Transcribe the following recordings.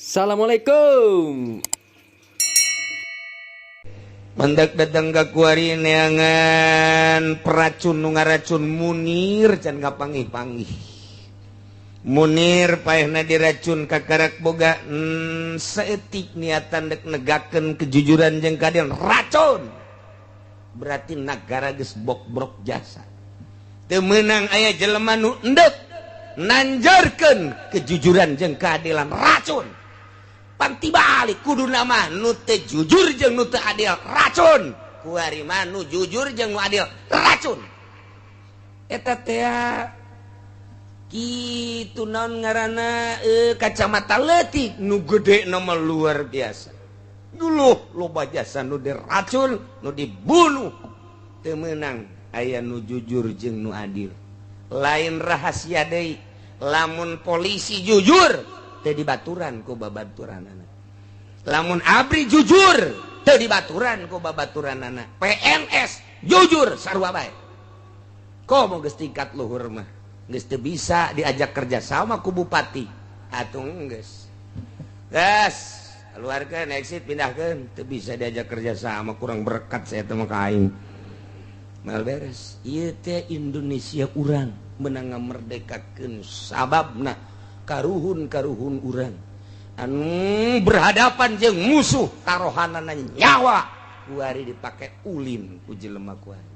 Assalamualaikum. Mendak datang ka kuari neangan peracun nu ngaracun Munir can kapanggih-panggih. Munir paehna diracun kakarak boga saeutik niatan dek negakeun kejujuran jeung keadilan racun. Berarti nagara geus bokbrok jasa. Teu meunang aya jelema nu endek nanjarkeun kejujuran jeung keadilan racun. Panti balik kudu nama nu teu jujur jeung nu teu adil racun. Kuari mah nu jujur jeung nu adil racun. Eta teh kitu naon ngaranna kacamata leutik nu gede nama luar biasa. Dulu loba jasa nu diracun, nu dibunuh. Teu meunang aya nu jujur jeung nu adil. Lain rahasia deui, lamun polisi jujur teu dibaturan ku babaturanana. Lamun ABRI jujur teu dibaturan ku babaturanana. PNS jujur sarua bae. Komo geus tingkat luhur mah geus teu bisa diajak kerja sama ku bupati. Atuh geus. Geus, keluarkeun exit pindahkeun, teu bisa diajak kerja sama kurang berkat saya teh mah ka aing. Mal beres. Ieu teh Indonesia urang meunang ngamerdekakeun sababna karuhun-karuhun urang anu berhadapan jeung musuh tarohanana nyawa kuari dipake ulin ku jelema kuari.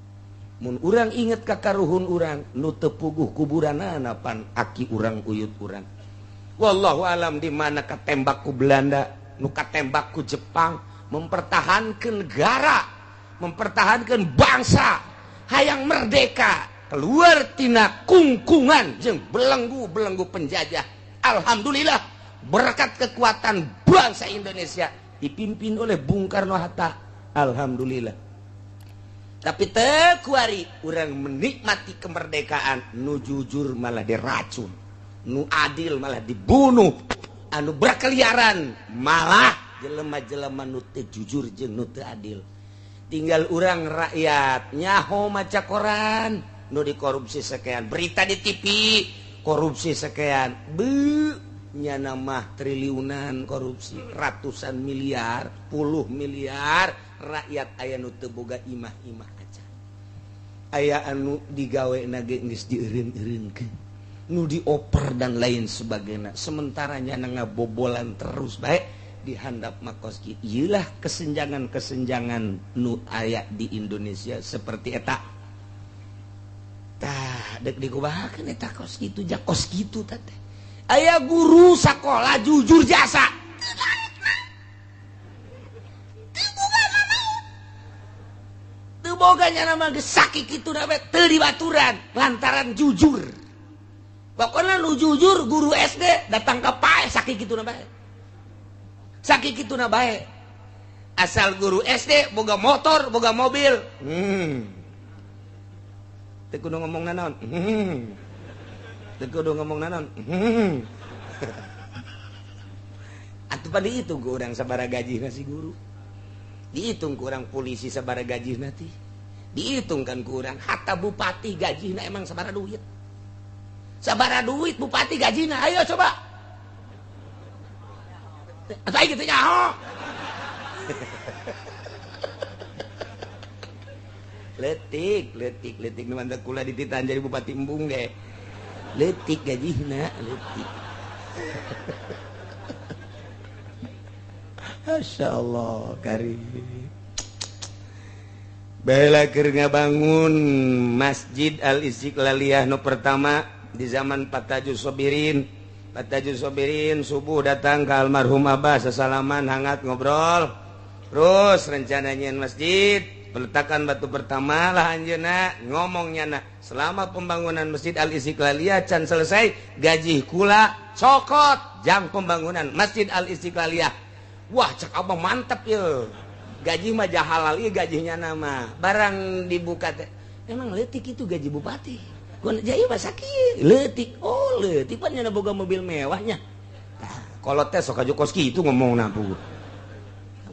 Mun urang inget ka karuhun urang nu teu puguh kuburanana pan aki urang uyut urang. Wallahu alam di mana katembak ku Belanda, nu katembak ku Jepang mempertahankan negara, mempertahankan bangsa hayang merdeka keluar tina kungkungan jeung belenggu-belenggu penjajah. Alhamdulillah berkat kekuatan bangsa Indonesia dipimpin oleh Bung Karno Hatta. Alhamdulillah. Tapi teu kuari urang menikmati kemerdekaan nu jujur malah diracun, nu adil malah dibunuh, anu berkeliaran malah jelema-jelema nu teu jujur jeung nu teu adil. Tinggal urang rakyat nyaho maca koran nu dikorupsi sekian, berita di TV korupsi sekian, be nyana mah triliunan korupsi, ratusan miliar, puluh miliar, rakyat aya nu teu boga imah-imah aja. Aya anu digawe na ge geus dieureun-eureunkeun, nu dioper dan lain sebagainya. Sementara nyana ngabobolan terus bae di handap makoski. Ieu lah kesenjangan-kesenjangan nu aya di Indonesia seperti eta. Tah dek dikubahakeun eta kos kitu ja kos kitu teh. Aya guru sakola jujur jasa. Teu boga nya mah geus sakit kitu na bae teu dibaturan lantaran jujur. Pokona nu jujur guru SD datang ka pae sakit kitu na bae. Sakit kitu na bae. Asal guru SD boga motor, boga mobil. Teu kudu ngomong nanaon. Teu kudu ngomong nanaon. Atuh pan dihitung ku urang sabaraha gajihna si guru. Dihitung ku urang polisi sabaraha gajihna teh. Dihitung kan ku urang hatta bupati gajihna emang sabaraha duit. Sabaraha duit bupati gajihna? Ayo coba. Atuh aing kitu nyaho. Letik, letik, letik nu mantak kula dititan jadi bupati embung deh. Letik gajihna, letik. Masya Allah, karim. Baheula keur ngabangun Masjid Al Istiqlaliyah nu pertama di zaman Pataju Sobirin. Pataju Sobirin subuh datang ke almarhum Abah, sesalaman hangat ngobrol. Terus rencananya masjid, peletakan batu pertama lah anjeunna ngomongnya nah selama pembangunan Masjid Al Istiqlaliyah can selesai gaji kula cokot jam pembangunan Masjid Al Istiqlaliyah. Wah cek abah mantep ye, gaji mah halal ieu gajinya nama barang dibuka teh emang leutik itu gaji bupati. Kun jai mah sakieu leutik, oh leutik pan nya boga mobil mewahnya. Tah kolot teh sok aju kos kitu ngomongna puguh.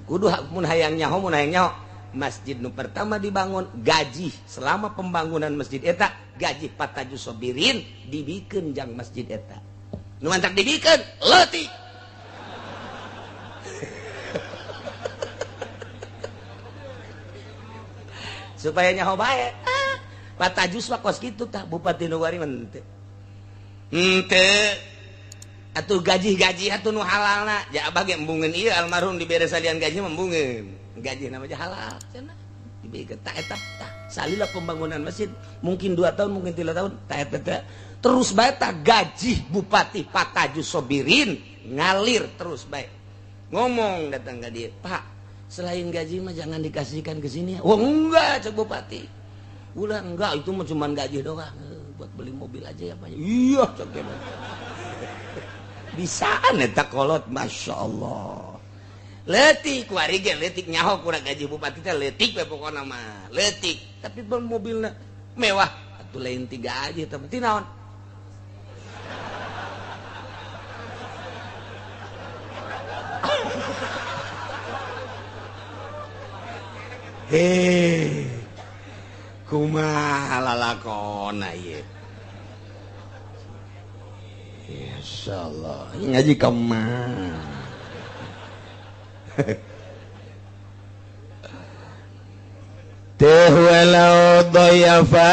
Kudu mun hayang nyaho mun hayang nyaho. Masjid nu pertama dibangun gaji selama pembangunan masjid eta gaji Pataju Sobirin dibikeun jang masjid eta nu mantak dibikeun leutik. Supaya nyaho bae. Ah, Patajus mah kos kitu tah bupati nu wari mah henteu. Henteu. Atuh gaji-gaji atuh nu halalna. Ja abah ge embungeun ieu almarhum dibere salian gaji mah embungeun. Gaji nama aja halal cenah. Dibikeun tah eta tah salila pembangunan masjid mungkin 2 tahun mungkin 3 tahun tah eta teh terus bae tah gaji Bupati Patajus Sobirin ngalir terus bae. Ngomong datang ke dia, "Pak, selain gaji mah jangan dikasihkan ke sini." Oh enggak, cek bupati. Ulah enggak, itu mah cuma gaji doang. Buat beli mobil aja ya, Pak. Iya, cek dia. Bisaan eta kolot, Masya Allah. Leutik kuari ge leutik nyaho kurang gaji bupati teh leutik we pokona mah. Leutik, tapi bel mobilna mewah. Atuh lain tiga aja teh ti naon? Hei, kumaha lalakona ieu? Insyaallah, ngaji ka mana? Teh walau dhayafa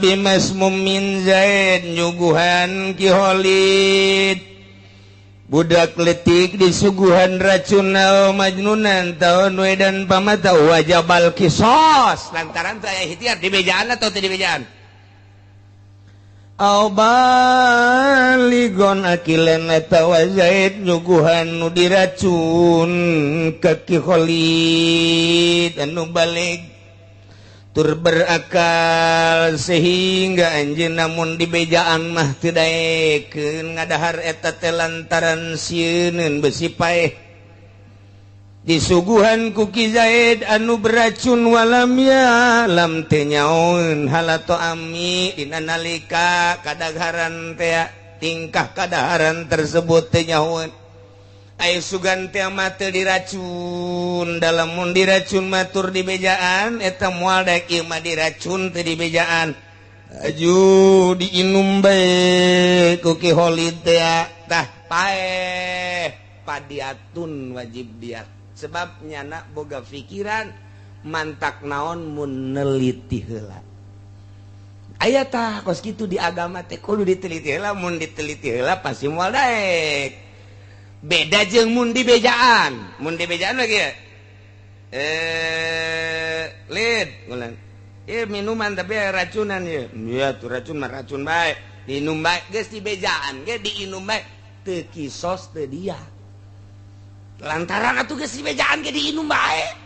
bimasmum min zaid nyuguhan Ki Khalid. Budak letik disuguhan racun majnunan tahun wedan pamata wajabal kisos lantaran saya ikhtiar di bejaan atau tidak dibejaan au baligon akilan atawa zaid nyuguhan nu diracun ka Ki Khalid anu balik tur berakal sehingga anjeun namun di bejaan mah teu daekeun ngadahar eta teh lantaran sieuneun besi paeh disuguhan ku Ki Zaid anu beracun walam ya lam teu nyaoeun halato ami dina nalika kadagharan teh tingkah kadaharan tersebut teu nyaoeun. Ayo sugan teh mah teu diracun dalam mun diracun matur di bejaan eta moal daek ieu mah diracun teu di bejaan aju diinum bae ku Ki Khalid teh tah paeh padiatun wajib diat sebab nyana boga pikiran mantak naon mun neliti heula aya tah kos kitu di agama teh kudu diteliti heula mun diteliti heula pasti moal daek. Beda jeung mun di bejaan lagi ya lid ngulang minuman tapi racunan ya iya tuh racun mah racun bae diinum bae geus di bejaan ge diinum bae teu kisos teu dia lantaran atuh geus di bejaan ge diinum bae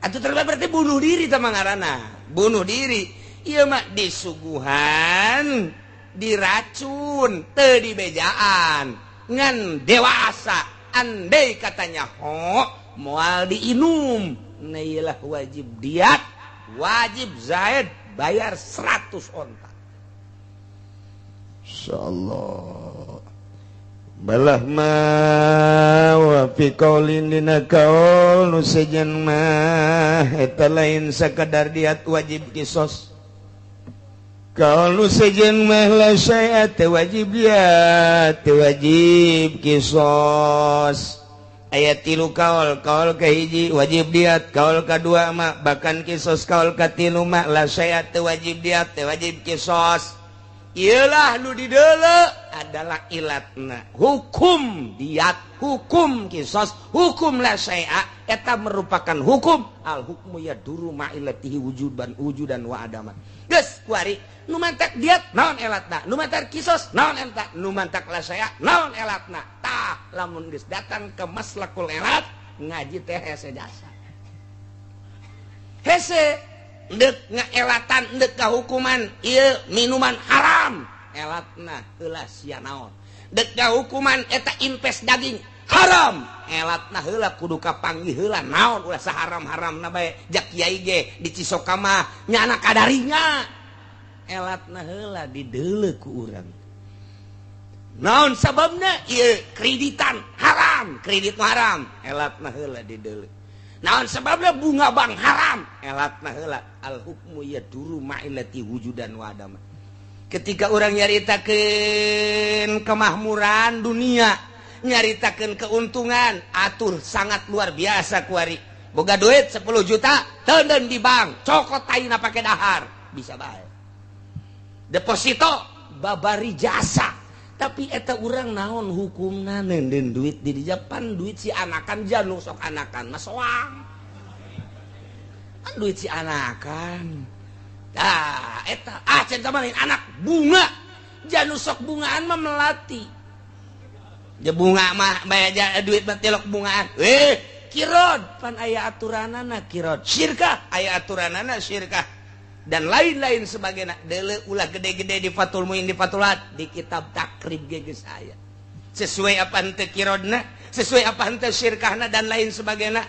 atuh terbae berarti bunuh diri tah ngaranna bunuh diri ieu mah disuguhan diracun teu di bejaan ngan dewasa andai katanya ho moal diinum nailah wajib diat wajib Zaid bayar 100 onta. Insyaallah balah ma wa fi qaulin dina qaul nu sejen mah eta lain sakadar diat wajib kisos. Kalau sejen mah la syai'a wajib ya wajib kisos. Ayat tilu kaul, kaul kahiji wajib diat, kaul kadua mah bahkan kisos, kaul katilu mah la syai'a wajib diat wajib kisos. Iyalah nu dideuleu adalah ilatna hukum diat, hukum kisos, hukum la syai'a eta merupakan hukum al hukmu yaduru ma'ilatihi wujudan wujudan wa adaman. Geus kuari nu mantak diat naon elatna, nu mantak kisos naon elatna, nu mantak la syai'a naon elatna. Tah lamun geus datang ke maslakul elat ngaji teh hese jasa. Hese ndek ngaelatan ndek kahukuman ieu minuman haram elatna heula sia naon. Dek kahukuman eta impes daging haram elatna heula kudu kapanggih heula naon ulah saharam-haramna bae jak kiai ge di Cisoka mah nyana kadarinya elatna heula dideuleu ku urang naon sababna ieu kreditan haram kredit haram elatna heula dideuleu naon sababna bunga bank haram elatna heula al hukmu yaduru ma'ilati wujudan wa adama. Ketika urang nyaritakeun kemahmuran dunia nyaritakeun keuntungan atur sangat luar biasa kuari boga duit 10 juta teuneun di bank, cokot ayeuna pake dahar, bisa bae. Deposito babari jasa. Tapi eta urang naon hukumna neundeun duit di Japan, duit si anakan janu sok anakan mah soang. Kan duit si anakan. Tah eta ah cenah mah lain anak bunga. Janu sok bungaan mah melati. Ja bunga mah bayar duit mah tilok bungaan. Kirod pan aya aturanana kirod. Syirkah aya aturanana syirkah dan lain-lain sebagainya. Deuleu ulah gede-gede di Fathul Muin di Fathulat di kitab Takrib ge geus aya. Sesuai apa henteu kirodna, sesuai apa henteu syirkahna dan lain sebagainya.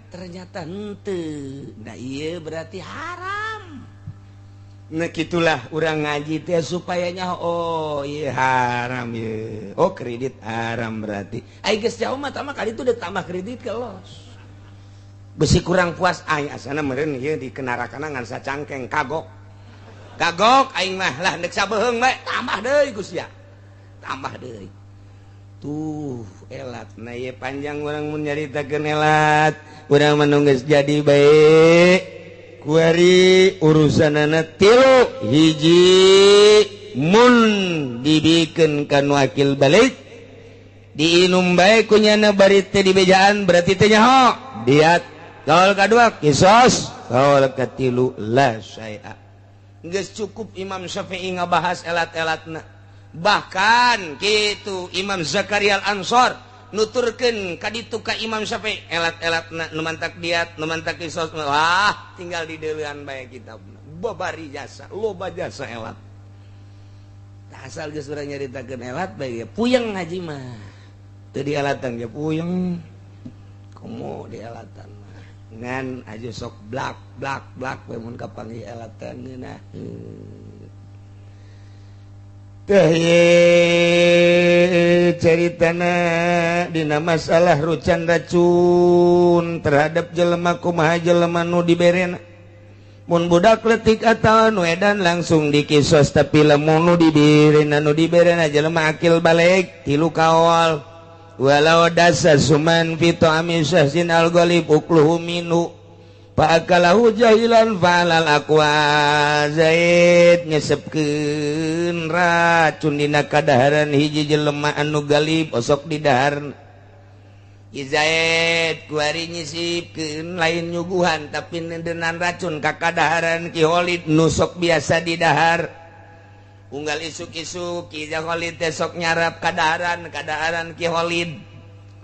Ternyata henteu. Nah ieu berarti haram. Nah gitulah urang ngaji teh supaya nyaho oh iya haram ye. Oh kredit haram berarti. Ai geus jauh mah tambah kali itu udah tambah kredit ke los. Besi kurang puas aing asana meureun ieu di kenarakana ngan sacangkeng kagok. Kagok aing mah lah deuk sabeheung bae tambah deui ku sia. Tambah deui. Tuh elat nah ieu panjang urang mun nyaritakeun elat. Urang mah nu geus jadi bae. Kuari urusanana tilu hiji mun dibikeun ka nu akil balik diinum bae kunyana bari teh dibejaan berarti teh nyaho diat kaul kadua kisos kaul katilu la syai'a geus cukup Imam Syafi'i ngabahas elat-elatna bahkan kitu Imam Zakaria Al-Ansor nuturkeun ka ditu ka Imam Syafi'i elat-elatna nu mantak diat nu mantak kisos wah tinggal di deuleuan bae kitabna babari jasa loba jasa elat tah asal geus urang nyaritakeun elat bae puyeng ngaji mah teu dielatan ge puyeng komo dielatan mah ngan aja sok blak blak blak we mun kapanggih elatan ngeunah teh caritana dina masalah rucan racun terhadap jelema kumaha jelema nu diberena mun budak letik atawa nu edan langsung dikisos tapi lamun nu diberena nu diberena jelema akil balik tilu kaol walau dasa suman fi ta'ami syahsin al-ghalib ukluhu minhu fa'akalahu jahilan fa'alal aqwa Zaid nyesepkeun racun dina kadaharan hiji jelema anu galib osok di dahar Zaid kuari nyisipkeun lain nyuguhan tapi nendenan racun ka kadaharan Ki Khalid nu sok biasa di dahar unggal isuk-isuk Ki Khalid teh sok nyarap kadaharan kadaharan Ki Khalid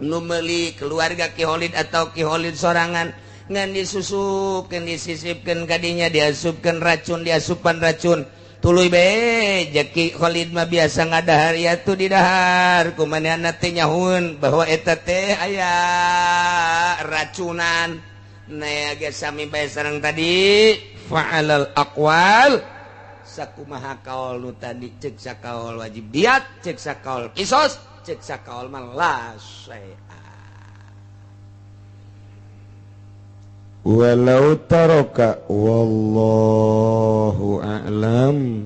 nu meuli keluarga Ki Khalid atau Ki Khalid sorangan ngan disusupkeun disisipkeun kadinya diasupkeun racun diasupan racun tuluy bae Ki Khalid mah biasa ngadahar ya tuh di dahar kumanehanna teh nyahueun bahwa eta teh aya racunan nah ge sami bae sareng tadi fa'alal aqwal sakumaha kaol nu tadi ceuk sakaol wajib diat ceuk sakaol kisos ceuk sakaol mah la syai'a walau taraka wallahu a'lam.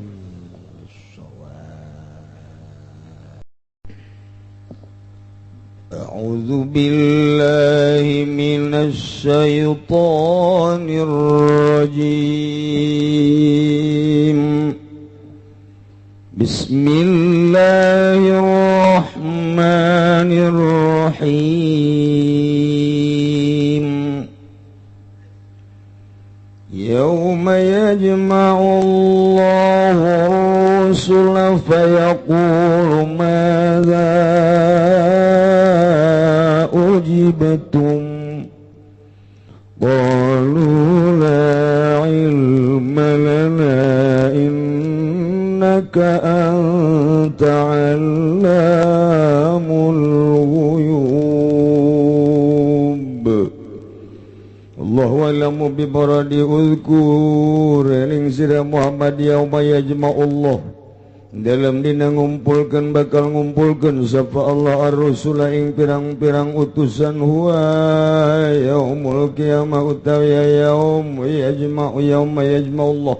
A'udzu billahi minasy syaithanir rajim. Bismillahirrahmanirrahim. يوم يجمع الله الرسل فيقول ماذا أجبتم قالوا لا علم لنا إنك أنت علام الغيوب. Allahu a'lamu bi muradi uzkur eling sira Muhammad yauma yajma'ullah dalam dina ngumpulkeun bakal ngumpulkeun sapa Allah ar-rusula ing pirang-pirang utusan huwa yaumul qiyamah utawi yaum yajma'u yauma yajma'ullah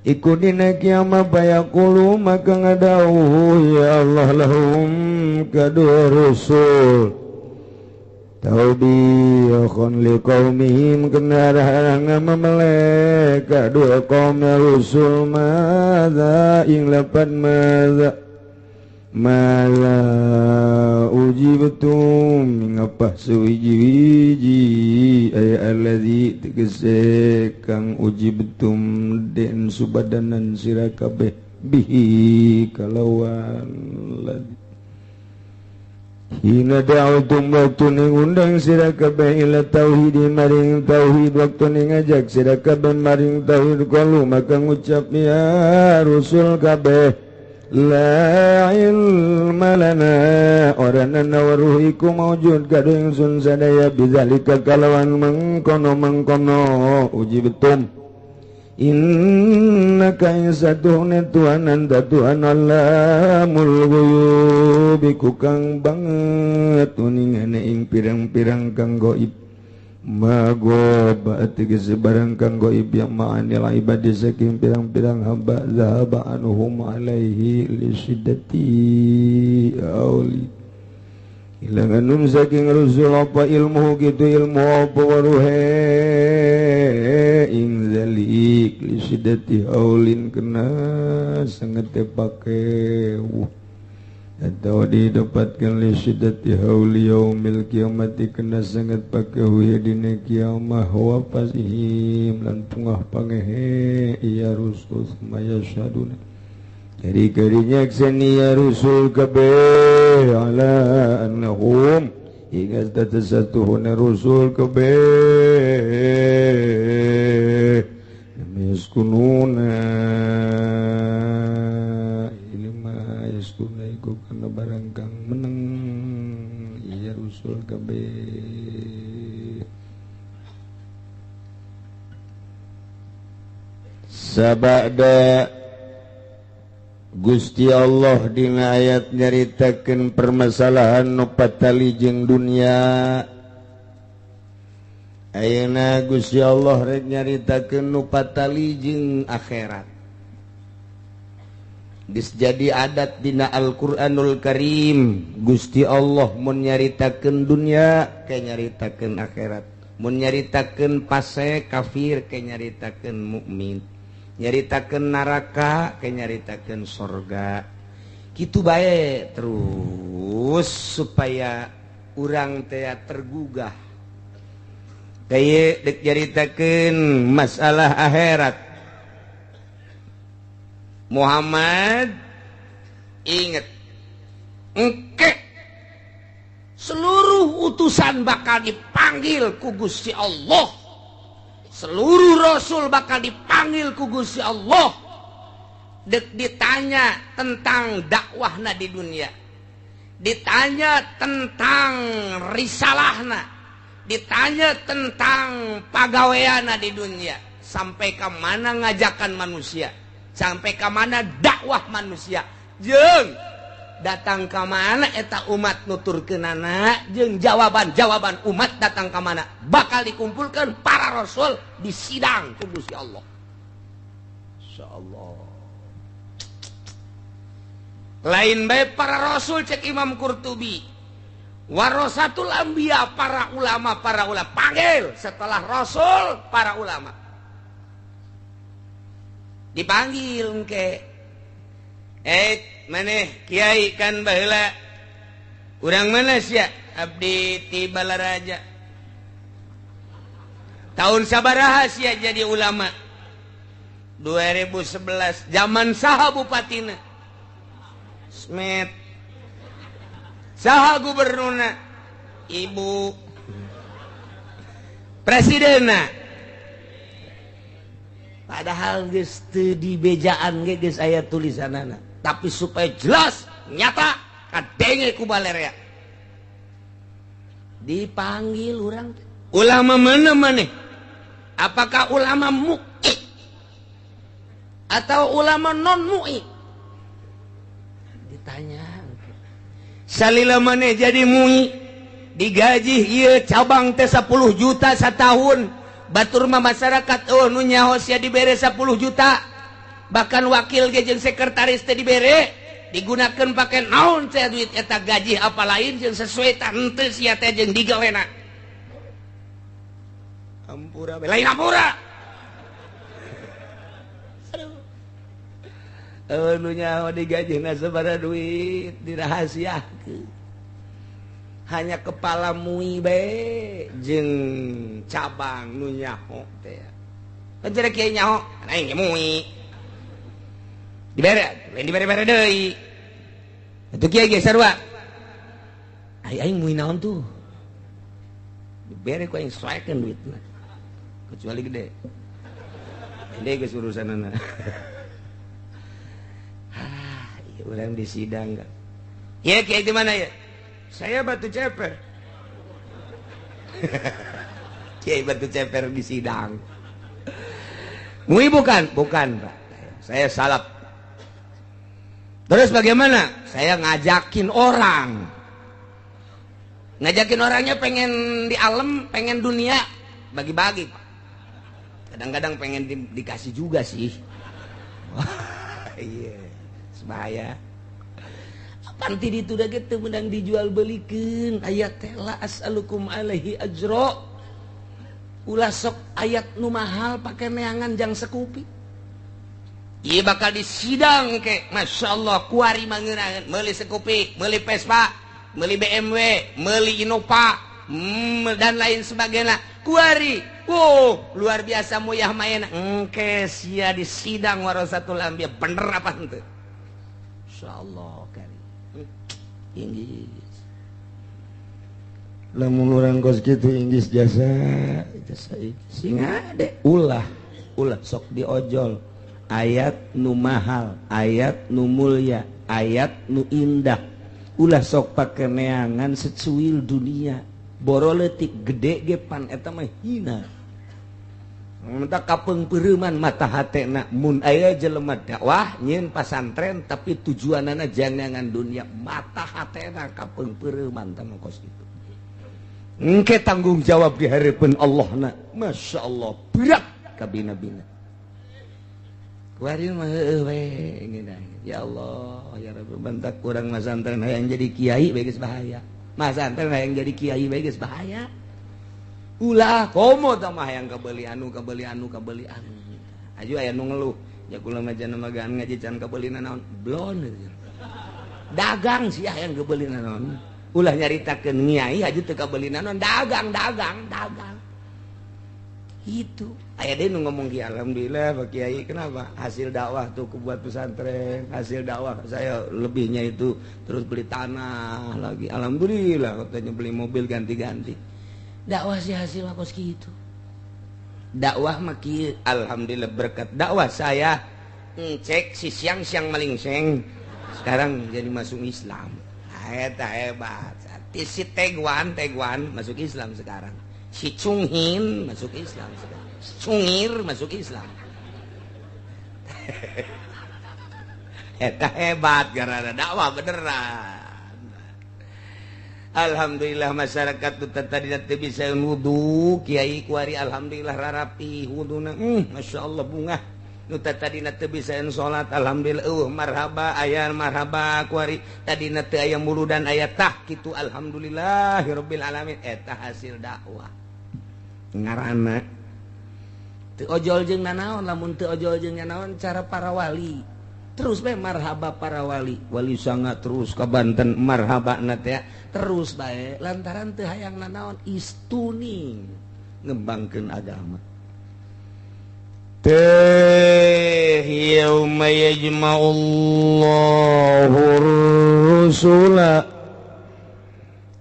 iku dina kiamah bayaqulu maka ngadawuh ya Allah lahum kadua rusul Taubikhun liqaumihim kena arah memelek dua kaum rusul madza ing lapan madza mala ujibtum ngapa suwiji-wiji ay allazi tegese kang ujibtum den subadanan sira kabeh bihi kalawan ladzi hina da'utum waktu ning undang sira kabeh ila tauhid maring tauhid waktu ning ngajak sira kabeh maring tauhid qalu maka ngucap ya rusul kabeh la ilma lana orana nawaruh iku maujud kadu ingsun sadaya bidzalika kalawan mengkono-mengkono ujibtum innaka insatuhna Tuhan anta Tuhan alamul ghuyub iku kang banget uningane ing pirang-pirang kang gaib magoba tegese barang kang gaib yang ma'anil ibadi saking pirang-pirang hamba zahaba anhum alaihi lisiddati auli ilang anum saking rusul apa ilmu gitu ilmu apa waruhe ing zalik lisidati haulin kena sangat pake atau didapatkan lisidati hauli yaumil kiamati kena sangat pake huye dina kiamah wa pasihim lan pungah pangehe iya rusul maya syaduna jadi karinya ya rusul kabeh ala annahum hingga tatasatuhuna rusul kabeh yaskununa ilma yaskuna iku kana barang kang meneng iya rusul kabeh sabada Gusti Allah dina ayat nyaritakeun permasalahan nu patali jeung dunia. Ayeuna Gusti Allah rek nyaritakeun nu patali jeung akhirat. Geus jadi adat dina Al-Qur'anul Karim, Gusti Allah mun nyaritakeun dunia ke nyaritakeun akhirat, mun nyaritakeun fasik kafir ke nyaritakeun mukmin, nyaritakeun neraka ke nyaritakeun sorga. Kitu bae terus supaya urang teh tergugah. Kaye dek nyaritakeun masalah akhirat. Muhammad inget engke seluruh utusan bakal dipanggil ku Gusti Allah. Seluruh rasul bakal dipanggil ku Gusti Allah. Dek ditanya tentang dakwahna di dunia, ditanya tentang risalahna, ditanya tentang pagaweana di dunia, sampai ke mana ngajakan manusia, sampai ke mana dakwah manusia, jeung datang ke mana eta umat nuturkeunana, jeung jawaban-jawaban umat datang ke mana bakal dikumpulkan para rasul di sidang ku Gusti Allah. Insyaallah. Lain bae para rasul cek Imam Qurtubi, warasatul anbiya para ulama panggil setelah rasul para ulama dipanggil engke. Maneh kiai kan baheula urang mana sia abdi ti Balaraja tahun sabaraha sia jadi ulama 2011 zaman saha bupatina Smet saha gubernurna ibu presidenna. Padahal geus teu dibejaan ge geus aya tulisanana, tapi supaya jelas nyata kadenge ku balerea dipanggil urang ulama mana maneh, apakah ulama mu'i atau ulama non mu'i ditanya. Salila maneh jadi mu'i digaji ieu cabang teh 10 juta setahun, batur mah masyarakat oh nu nyaho sia dibere 10 juta, bahkan wakil ge jeung sekretaris teh dibere. Digunakan pakai naon teh duit eta gaji apa lain jeung sesuai tante sia teh jeung digawena. Ampura lain ampura. Aduh. Nu nyaho digajina sabaraha duit dirahasiakeun. Hanya kepala mui bae jeung cabang nu nyaho teh. Kan cenah kiai nyaho, aing ge mui. Dibere, lain dibere-bere deui. Atuh kiai ge sarua. Ai aing mui naon tuh? Dibere ku aing soekeun duitna. Kecuali gede. Gede geus urusanana. Ah, ieu urang di sidang kan. Ieu kiai di mana ya? Saya batu ceper. Kiai batu ceper di sidang. Mui bukan? Bukan, Pak. Saya salap. Terus bagaimana? Saya ngajakin orang. Ngajakin orangnya pengen di alam, pengen dunia, bagi-bagi, Pak. Kadang-kadang pengen dikasih juga sih. Wah, iya, sebahaya. Apaan ti ditu da ge teu meunang dijual belikeun. Ayat teh la as'alukum alaihi ajra. Ulah sok ayat nu mahal pake neangan jang sekupi. Ieu bakal disidang ke, Masya Allah, kuari mangeunangeun, meuli sekupi, meuli Vespa, meuli BMW, meuli Innova, dan lain sebagainya. Kuari, wow, luar biasa muyah maena. Engke sia di sidang warasatul anbiya bener apa henteu? Insyaallah kari. Inggris. Lamun urang kos kitu Inggris jasa, jasa sing ade ulah, ulah sok diojol. Ayat nu mahal, ayat nu mulia, ayat nu indah. Ulah sok pake neangan secuil dunia. Boro leutik gede ge pan eta mah hina. Menta kapeungpeureman mata hatena mun aya jelema dakwah nyieun pasantren tapi tujuanana jangan dunia, mata hatena kapeungpeureman tah kos kitu. Engke tanggung jawab di hareupeun Allahna. Masya Allah berat kabina-bina. Kuari mah heueuh we ngeunah. Ya Allah, ya Rabbi, bentak kurang masantren hayang jadi kiai bae geus bahaya. Masantren hayang jadi kiai bae geus bahaya. Ulah komo tah mah hayang kabeuli anu kabeuli anu kabeuli anu. Aju aya nu ngeluh, ya kula mah cenah mah ngaji can kabeuli naon? Blon. Dagang sia hayang kabeuli naon. Ulah nyaritakeun kiai aju teu kabeuli naon, dagang dagang dagang. Itu aya deui nu ngomong ki alhamdulillah Pak Kiai, kenapa? Hasil dakwah tuh buat pesantren, hasil dakwah saya lebihnya itu terus beli tanah lagi. Alhamdulillah katanya beli mobil ganti-ganti. Dakwah sih hasil kos kitu. Dakwah mah kieu, alhamdulillah berkat dakwah saya cek si siang-siang malingseng sekarang jadi masuk Islam. Eta hebat. Si Teguan, Teguan masuk Islam sekarang. Si Cunghin masuk Islam sekarang. Cungir masuk Islam. Eta hebat karena dakwah beneran. Alhamdulillah masyarakat tuh tadi teu bisa wudu, kiai kuari alhamdulillah rarapi wuduna. Masya Allah bungah. Nu tadi teu bisa salat alhamdulillah eueuh marhaba aya marhaba kuari. Tadi teu aya muludan aya tah kitu alhamdulillahirabbil alamin. Eta hasil dakwah. Ngaranna teu ojol jeung nanaon, lamun teu ojol jeung nanaon cara para wali. Terus bae marhaba para wali, wali sanga terus ka Banten marhaba na teh terus bae lantaran teu hayang nanaon istuni ngembangkeun agama. Teh yauma yajma'ullahu rusula.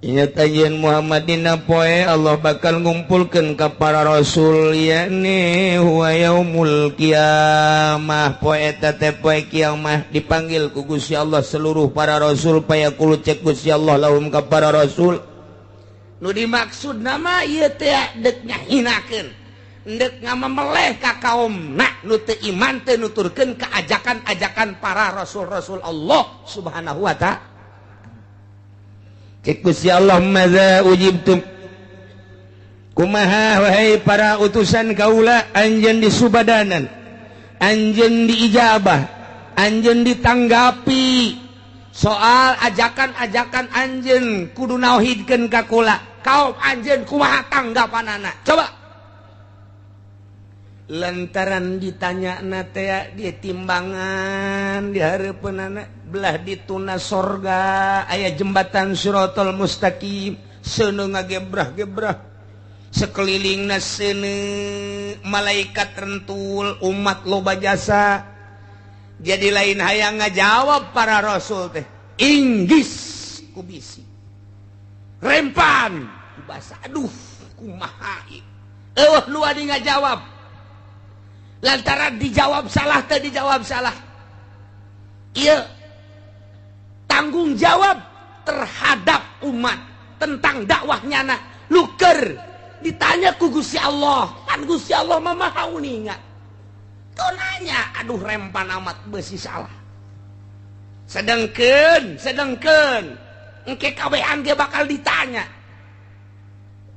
Ingat ajen Muhammad dina poe Allah bakal ngumpulkeun ka para rasul yakni huwa yaumul qiyamah. Poe eta teh poe kiamah dipanggil ku Gusti Allah seluruh para rasul payaqulu cek Gusti Allah lahum ka para rasul. Nu dimaksud nama ieu teh deuk ngahinakeun, deuk ngamemeleh ka kaumna nu teu iman teu nuturkeun ka ajakan-ajakan para rasul-rasul Allah Subhanahu wa ta'ala. Cek Gusti Allah madza ujibtum, kumaha wahai para utusan kaula anjeun disubadanan, anjeun diijabah, anjeun ditanggapi Soal ajakan-ajakan anjeun kudu nauhidkeun ka kula. Kaum anjeun kumaha tanggapanana? Coba. Lantaran ditanya teh dia timbangan di hareupeunana belah dituna sorga aya jembatan Siratal Mustaqim seuneu ngagebrah-gebrah sekelilingna seuneu malaikat rentul umat loba jasa. Jadi lain hayang ngajawab para rasul teh inggis kubisi rempan kubasa aduh kumaha eueuh nu adi ngajawab lantaran dijawab salah teh dijawab salah. Ieu tanggung jawab terhadap umat tentang dakwah nyana luker ditanya ku Gusti Allah kan Gusti Allah mah maha uninga. Kau nanya aduh rempan amat besi salah. Sedengkeun engke kabehan ge bakal ditanya.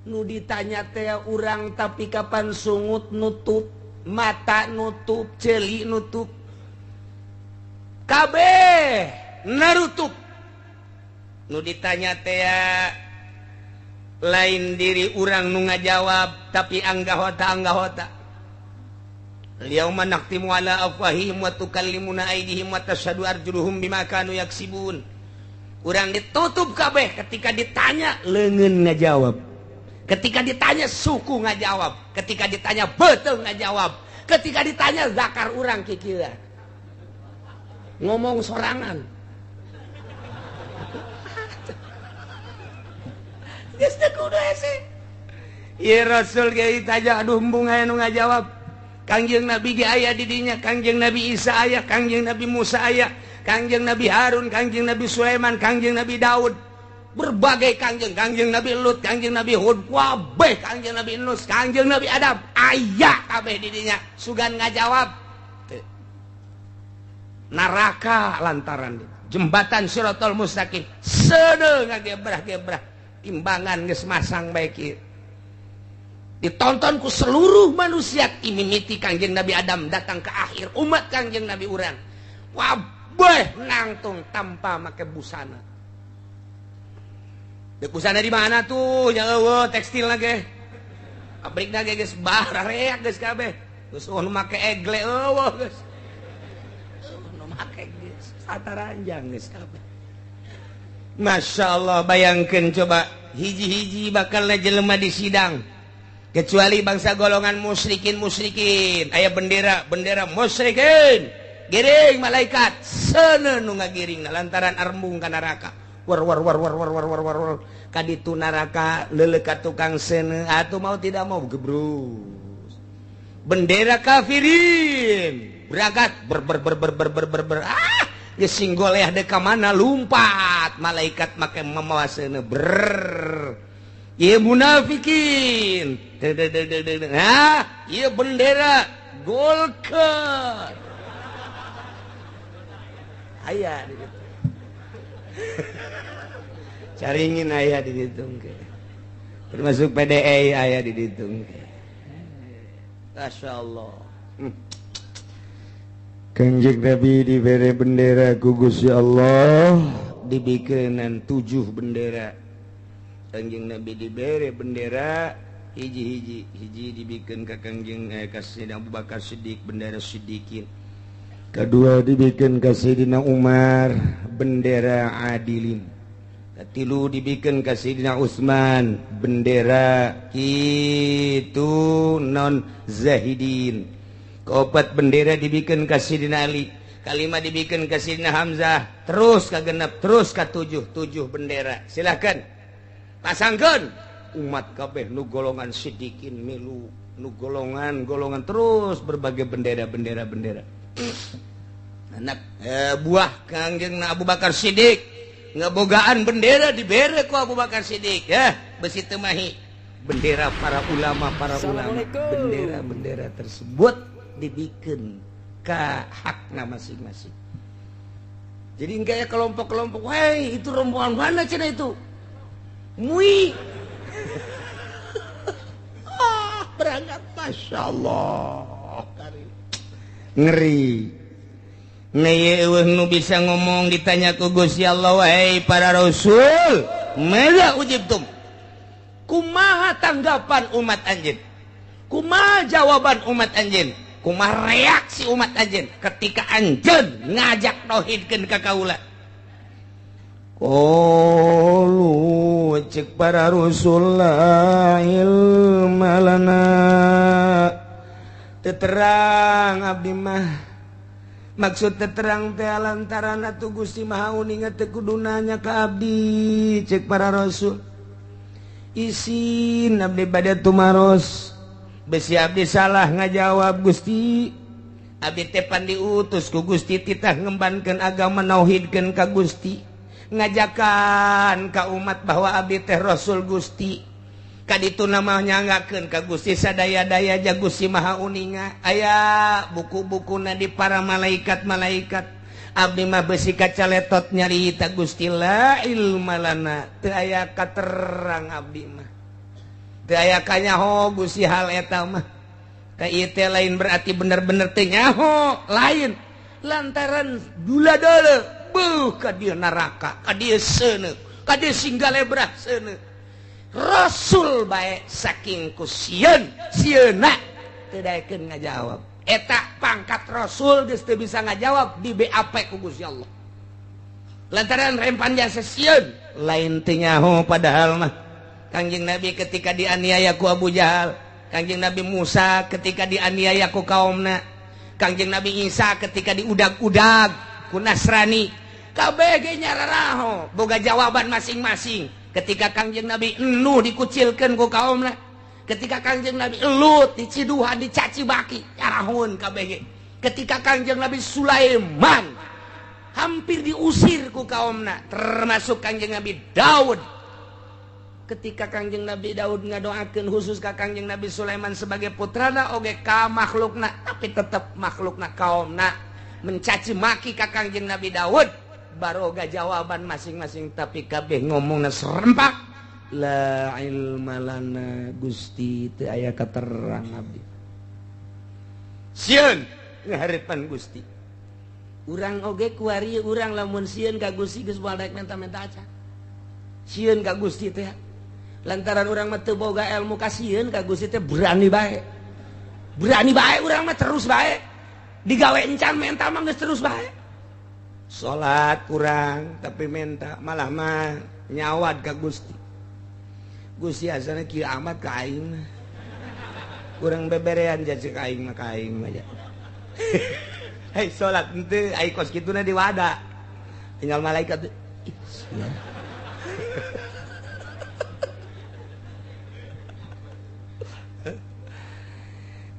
Nu ditanya teh urang tapi kapan sungut nutup, mata nutup, ceuli nutup. Kabeh narutup. Nu ditanya teh lain diri urang nu ngajawab tapi anggahota. Yauma naqtimu ala afwahihim wa tukallimuna aydihim wa tashhadu arjuluhum bima kanu yaksibun. Urang ditutup kabeh ketika ditanya leungeun ngajawab. Ketika ditanya suku ngajawab, ketika ditanya beuteung ngajawab, ketika ditanya zakar urang kikieu. Ngomong sorangan. Geus teu kudu hese. Ieu Rasul ge ditanya aduh embung aya nu ngajawab. Kangjeng Nabi ge aya di dinya, Kangjeng Nabi Isa aya, Kangjeng Nabi Musa aya, Kangjeng Nabi Harun, Kangjeng Nabi Sulaiman, Kangjeng Nabi Daud, berbagai kangjeng, Kangjeng Nabi Lut, Kangjeng Nabi Hud, kabeh Kangjeng Nabi Nus, Kangjeng Nabi Adam, aya kabeh di dinya. Sugan ngajawab. Neraka lantaran jembatan Siratal Mustaqim seuneu ngagebrah-gebrah timbangan geus masang bae kieu. Ditonton ku seluruh manusia imimiti Kangjeng Nabi Adam datang ke akhir umat Kangjeng Nabi urang. Wabeh nangtung tanpa make busana. Dek busana di mana tuh? Ya eueuh tekstil ge. Pabrikna ge geus barareak geus kabeh. Geus nu make egle eueuh geus. Nu make geus sataranjang geus kabeh. Masya Allah, bayangkeun coba hiji-hiji bakal jelema di sidang. Kecuali bangsa golongan musyrikin aya bendera musyrikin giring malaikat seuneu nu ngagiring lantaran arembung ka neraka war war war war war war war war war kaditu neraka leuleuk tukang seuneu atuh mau tidak mau gebrus bendera kafirin berangkat ber ber ber ber ber ber ber, ber. Ah geus singgoleh deuk ka mana lumpat malaikat make mamawa seuneu ber. Ieu munafikin. Nah, ieu bendera Golkar. Aya di ditu. Caringin aya di ditu engke. Termasuk PDI aya di ditu engke. Masyaallah. Kangjeng Nabi dibere bendera ku Gusti Allah, dibikeunan 7 bendera. Kangjeng Nabi dibere bendera hiji-hiji, hiji dibikeun ka Kangjeng ka Sayyidina Abu Bakar Siddiq bendera Siddiqin. Kedua dibikeun ka Sayyidina Umar bendera Adilin. Katilu dibikeun ka Sayyidina Utsman bendera kitu non Zahidin. Keopat bendera dibikeun ka Sayyidina Ali. Kalima dibikeun ka Sayyidina Hamzah. Terus ka genep, terus ka tujuh, tujuh bendera. Silakan pasangkeun umat kabeh nu golongan Siddiqin milu nu golongan terus berbagai bendera. Anak buah Kangjeng Abu Bakar Siddiq ngebogaan bendera dibere ku Abu Bakar Siddiq ya besi teu mahi bendera para ulama bendera-bendera tersebut dibikeun ka hakna masing-masing. Jadi enggak ya kelompok-kelompok, "Hei, itu rombongan mana cenah itu?" Mui. Ah, berangkat Masya Allah. Ngeri. Nu bisa ngomong ditanya ku Gusti Allah, wahai para rasul, mada ujibtum, kumaha tanggapan umat anjeun, kumaha jawaban umat anjeun, kumaha reaksi umat anjeun ketika anjeun ngajak tauhidkeun ka kaula. Qalu cek para rasul la ilma lana, teterang abdi mah. Maksud terang teh lantaran atuh Gusti Maha Uninga teu kudu nanya ka abdi cek para rasul. Isin abdi bade tumaros, besi abdi salah ngajawab Gusti. Abdi teh pan diutus ku Gusti titah ngembankeun agama nauhidkeun ka Gusti, ngajakan ka umat bahwa abdi teh rasul Gusti. Kaditu nama nyanggakeun ka Gusti sadaya-daya ja Gusti Maha Uninga. Aya buku-bukuna di para malaikat-malaikat. Abdi mah besi kacaletot nyarita Gusti la ilma lana, teu aya katerang abdi mah. Teu aya kanyaho Gusti hal eta mah. Ka ieu teh lain berarti bener-bener teu nyaho, lain. Lantaran dula deuleu beuh ka dieu neraka, ka dieu seuneu, ka dieu singgalebrah seuneu. Rasul bae saking ku sieun sieuna teu daekeun ngajawab. Eta pangkat rasul geus teu bisa ngajawab di BAP ku Gusti Allah. Lantaran rempan jasa sieun lain teu nyaho padahal mah. Kangjeng Nabi ketika dianiaya ku Abu Jahal, Kangjeng Nabi Musa ketika dianiaya ku kaumna, Kangjeng Nabi Isa ketika diudag-udag ku Nasrani, kabeh ge nyararaho boga jawaban masing-masing. Ketika Kangjeng Nabi Nuh dikucilkan ku kaumna, ketika Kangjeng Nabi Lut diciduhan dicaci baki nyarahun kabeh. Ketika Kangjeng Nabi Sulaiman hampir diusir ku kaumna, termasuk Kangjeng Nabi Daud. Ketika Kangjeng Nabi Daud ngadoakeun khusus ka Kangjeng Nabi Sulaiman sebagai putrana oge ka makhlukna, tapi tetep makhlukna kaumna mencaci maki ka Kangjeng Nabi Daud. Baroga jawaban masing-masing, tapi kabeh ngomongna serempak la ilma lana Gusti teu aya katerang abdi. Sieun ngaharepan Gusti. Urang oge kuari urang lamun sieun ka Gusti geus moal daek menta-menta acan. Sieun ka Gusti teh lantaran urang mah teu boga ilmu kasieun ka Gusti teh berani bae. Berani bae urang mah terus bae. Digawe encan menta mah geus terus bae. Salat kurang tapi minta malah mah nyawad ka Gusti. Gusti asana kieu amat ka aing mah. Kurang beberean ja ceuk aing mah ka aing mah ja. Hei salat henteu ai kos kituna diwada. Tinggal malaikat. Ih sia.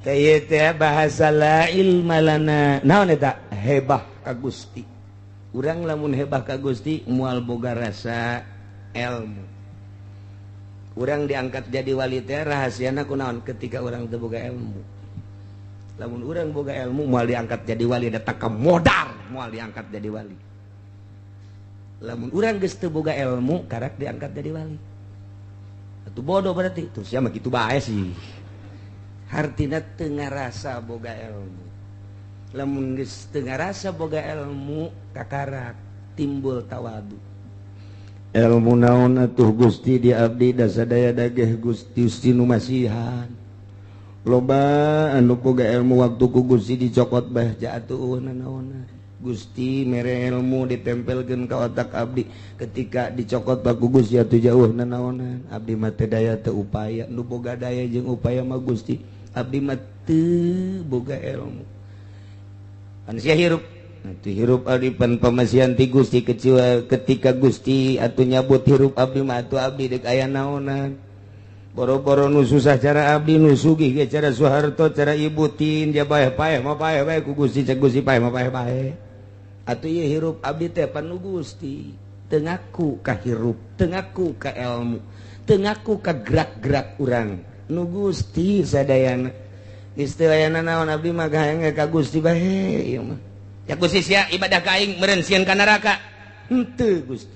Teh ieu teh bahasa la ilma lana. Naon eta? Hebah ka Gusti. Urang lamun hebah ka Gusti moal boga rasa ilmu. Urang diangkat jadi wali teh rahasiana kunaon ketika urang teu boga ilmu. Lamun urang boga ilmu moal diangkat jadi wali, datang ka modar moal diangkat jadi wali. Lamun urang geus teu boga ilmu karak diangkat jadi wali. Atuh bodoh berarti. Terus ya mah kitu bae sih. Hartina teu ngarasa boga ilmu. Lamun geus teu ngarasa boga ilmu kakarak timbul tawadu. Ilmu naon atuh Gusti di abdi da sadaya dageh Gusti Gusti nu masihan. Loba anu boga ilmu waktu ku Gusti dicokot bah ja atuh naonan. Gusti mere ilmu ditempelkeun ka otak abdi ketika dicokot bah ku Gusti atuh jauh nanaonan. Abdi mah teu daya teu upaya, nu boga daya jeung upaya mah Gusti. Abdi mah teu boga ilmu. Manusia hirup itu hirup abdi pan pamasihan ti Gusti kecewa ketika Gusti atuh nyabut hirup abdi mah atuh abdi deuk aya naonan. Boro-boro nu susah cara abdi nu sugih ge cara Soeharto cara Ibu Tin dia paeh paeh mah paeh bae ku Gusti cek Gusti paeh mah paeh bae. Atuh ieu hirup abdi teh pan nu Gusti teu ngaku ka hirup, teu ngaku ka ilmu, teu ngaku ka gerak-gerak urang. Nu Gusti sadayana. Istilahna naon abdi mah hayang ka Gusti bae ieu mah. Ya Gusti sia ibadah ka aing meureun sieun ka neraka. Henteu Gusti.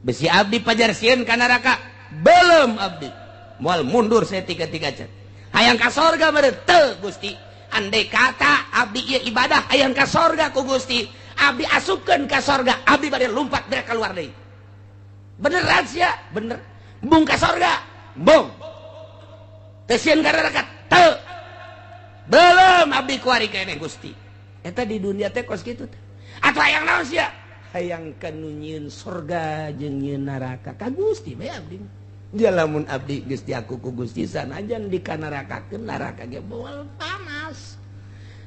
Besi abdi pajar sieun ka neraka. Belum abdi. Moal mundur saya tiga-tiga can. Hayang ka sorga meureun teu Gusti. Andai kata abdi ieu ibadah hayang ka sorga ku Gusti. Abdi asupkeun ka sorga, abdi bade lompat dari keluar deui. Bener sia? Bener. Embung ka sorga? Embung. Teu sieun ka neraka? Teu. Belum abdi kuari keneh Gusti. Eta di dunia teh kos kitu teh. Atuh hayang naon sia? Hayang kanu nyieun sorga jeung nyieun neraka ka Gusti bae abdi. Dia lamun abdi geus diaku ku Gusti sanajan dikanarakakeun neraka ge moal panas.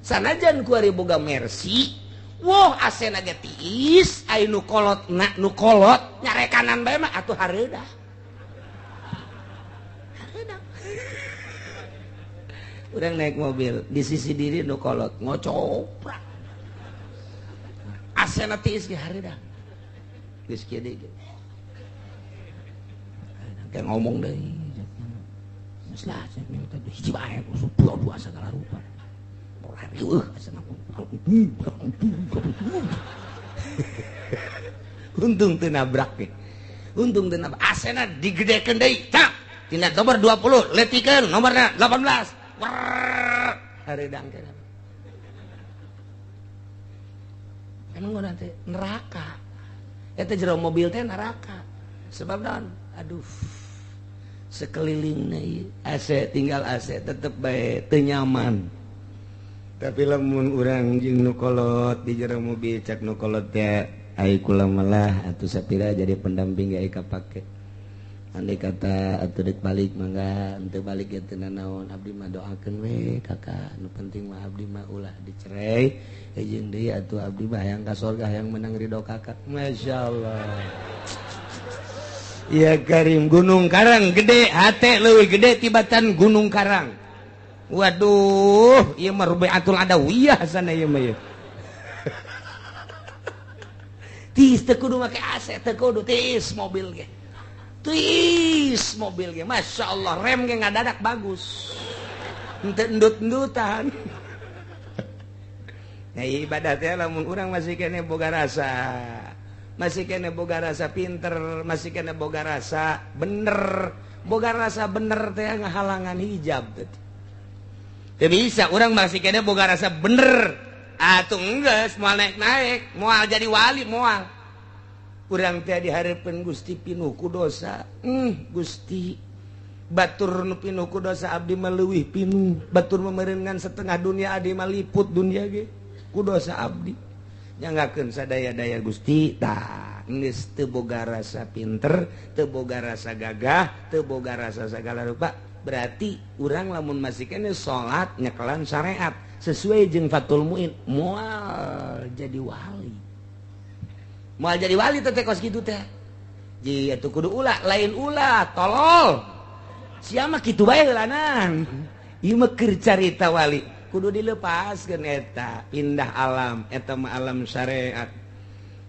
Sanajan kuari boga mercy, woh asena ge tiis, ai nu kolot na nu kolot nyarekanan bae mah atuh hareudah. Hareudah. Urang naik mobil di sisi diri nu kolot ngocoprak. Asena tiis ge hareudah. Geus kieu deui. Kayak ngomong deh, lah, minta hiji bae, dua segala rupa. Untung teu nabrak ge. Untung teu nabrak. Asena digedekeun deui, cak. Tina nomor 20, letikeun nomorna 18. Hareudang teh. Emang ngona teh neraka. Eta jero mobil teh neraka. Sebab naon? Aduh, sekeliling AC tinggal AC tetep bae teu nyaman. Tapi lamun urang jeung nu kolot di jero mobil cak nu kolot teh ai kula malah atuh sapira jadi pendamping ge kapake. Andai kata atuh deuk balik mangga henteu balik ge teu nanaon abdi mah doakeun we kakak nu penting mah abdi mah ulah dicerai jeung deui atuh abdi mah hayang ka sorga hayang menang ridho kakak. Masyaallah. Ya Karim, Gunung Karang gede, hate leuwih gede tibatan Gunung Karang. Waduh, ieu mah Rubiatul Adawiyah sana ieu mah ieu. Tiis teu kudu make AC, teu kudu tiis mobil ge. Tiis mobil ge, masyaallah rem ge ngadadak bagus. Henteu endut-endutan. Nah, ibadah teh lamun urang masih keneh boga rasa. Masih kena boga rasa pinter, masih kena boga rasa bener, boga rasa bener teh ngahalangan hijab teh. Teu bisa urang masih kena boga rasa bener. Atuh enggeus moal naik-naik, moal jadi wali moal. Urang teh dihareupeun Gusti pinuh ku dosa. Gusti batur nu pinuh ku dosa abdi mah leuwih pinuh. Batur memerengan setengah dunia abdi mah liput dunia ge ku dosa abdi. Nyanggakeun sadaya-daya Gusti tah geus teu boga rasa pinter, teu boga rasa gagah, teu boga rasa sagala rupa. Berarti urang lamun masih keneh salat nyekelan syariat sesuai jeung Fathul Muin moal jadi wali. Moal jadi wali teh kos kitu teh. Ji atuh kudu ulah, lain ulah, tolol. Sia mah kitu bae heulanan. Ieu mah keur carita wali. Kudu dilepaskeun eta, pindah alam, eta mah alam syariat.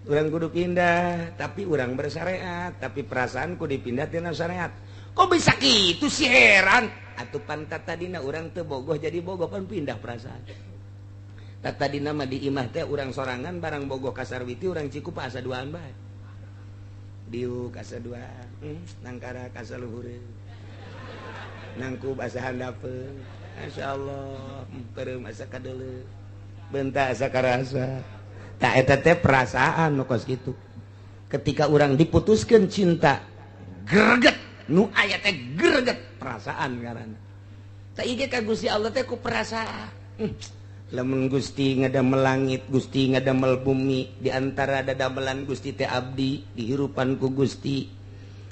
Urang kudu pindah, tapi urang bersyariat, tapi perasaan kudu dipindah tina syariat. Kok bisa kitu sih heran? Atuh pan tadina urang teu bogoh jadi bogoh pan pindah perasaan. Tadina mah di imah teh urang sorangan barang bogoh ka Sarwiti urang Cikupa asa duaan bae. Diuk asa duaan, nangkara ka saluhureun. Nangkub asa handapeun. Masya Allah, peureum asa kadeuleu, bentak asa karasa. Tak eta teh perasaan nu kos kitu. Ketika urang diputuskeun cinta, greget, nu aya teh greget perasaan ngaranna. Tah ieu ka Gusti Allah teh ku perasaan. Lamun Gusti ngadamel langit, Gusti ngadamel bumi, di antara dadamelan Gusti teh abdi, dihirupan ku Gusti.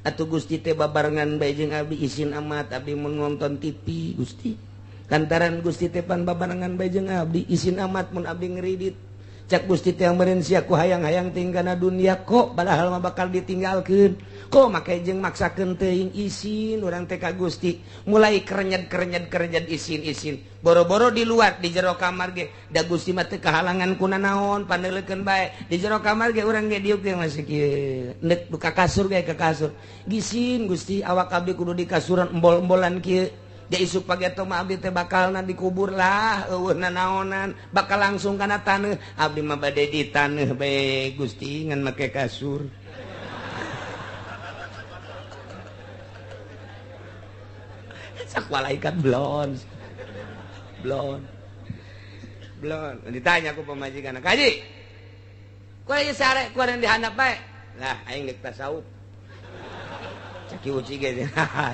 Atuh Gusti teh babarengan bae jeung abdi isin amat abdi mun nonton TV Gusti. Kantaran Gusti teh pan babarengan bae jeung abdi isin amat mun abdi ngeridit. Cak Gusti teh meureun sia ku hayang-hayang tinggana dunia kok padahal mah bakal ditinggalkeun. Kok make jeung maksakeun teuing isin urang teh ka Gusti. Mulai kerenyet-kerenyet isin-isin. Boro-boro di luar di jero kamar ge da Gusti mah teu kahalangan ku nanaon paneulekeun bae. Di jero kamar ge urang ge diuk ge masih kieu. Neuk ka kasur ge ka kasur. Gisin Gusti awak abdi kudu di kasuran embol-embolan kieu. Dia isuk pageto mah abdi teh bakalna dikubur lah eueuh nanaonan bakal langsung kana taneuh abdi mah bade di taneuh bae Gusti ngan make kasur. Sak malaikat blon. Blon. Blon ditanya ku pamajikan, "Kaji, Ku ieu sare ku yang dihandap bae. Lah aing geus tasawuf. Cak uci ge.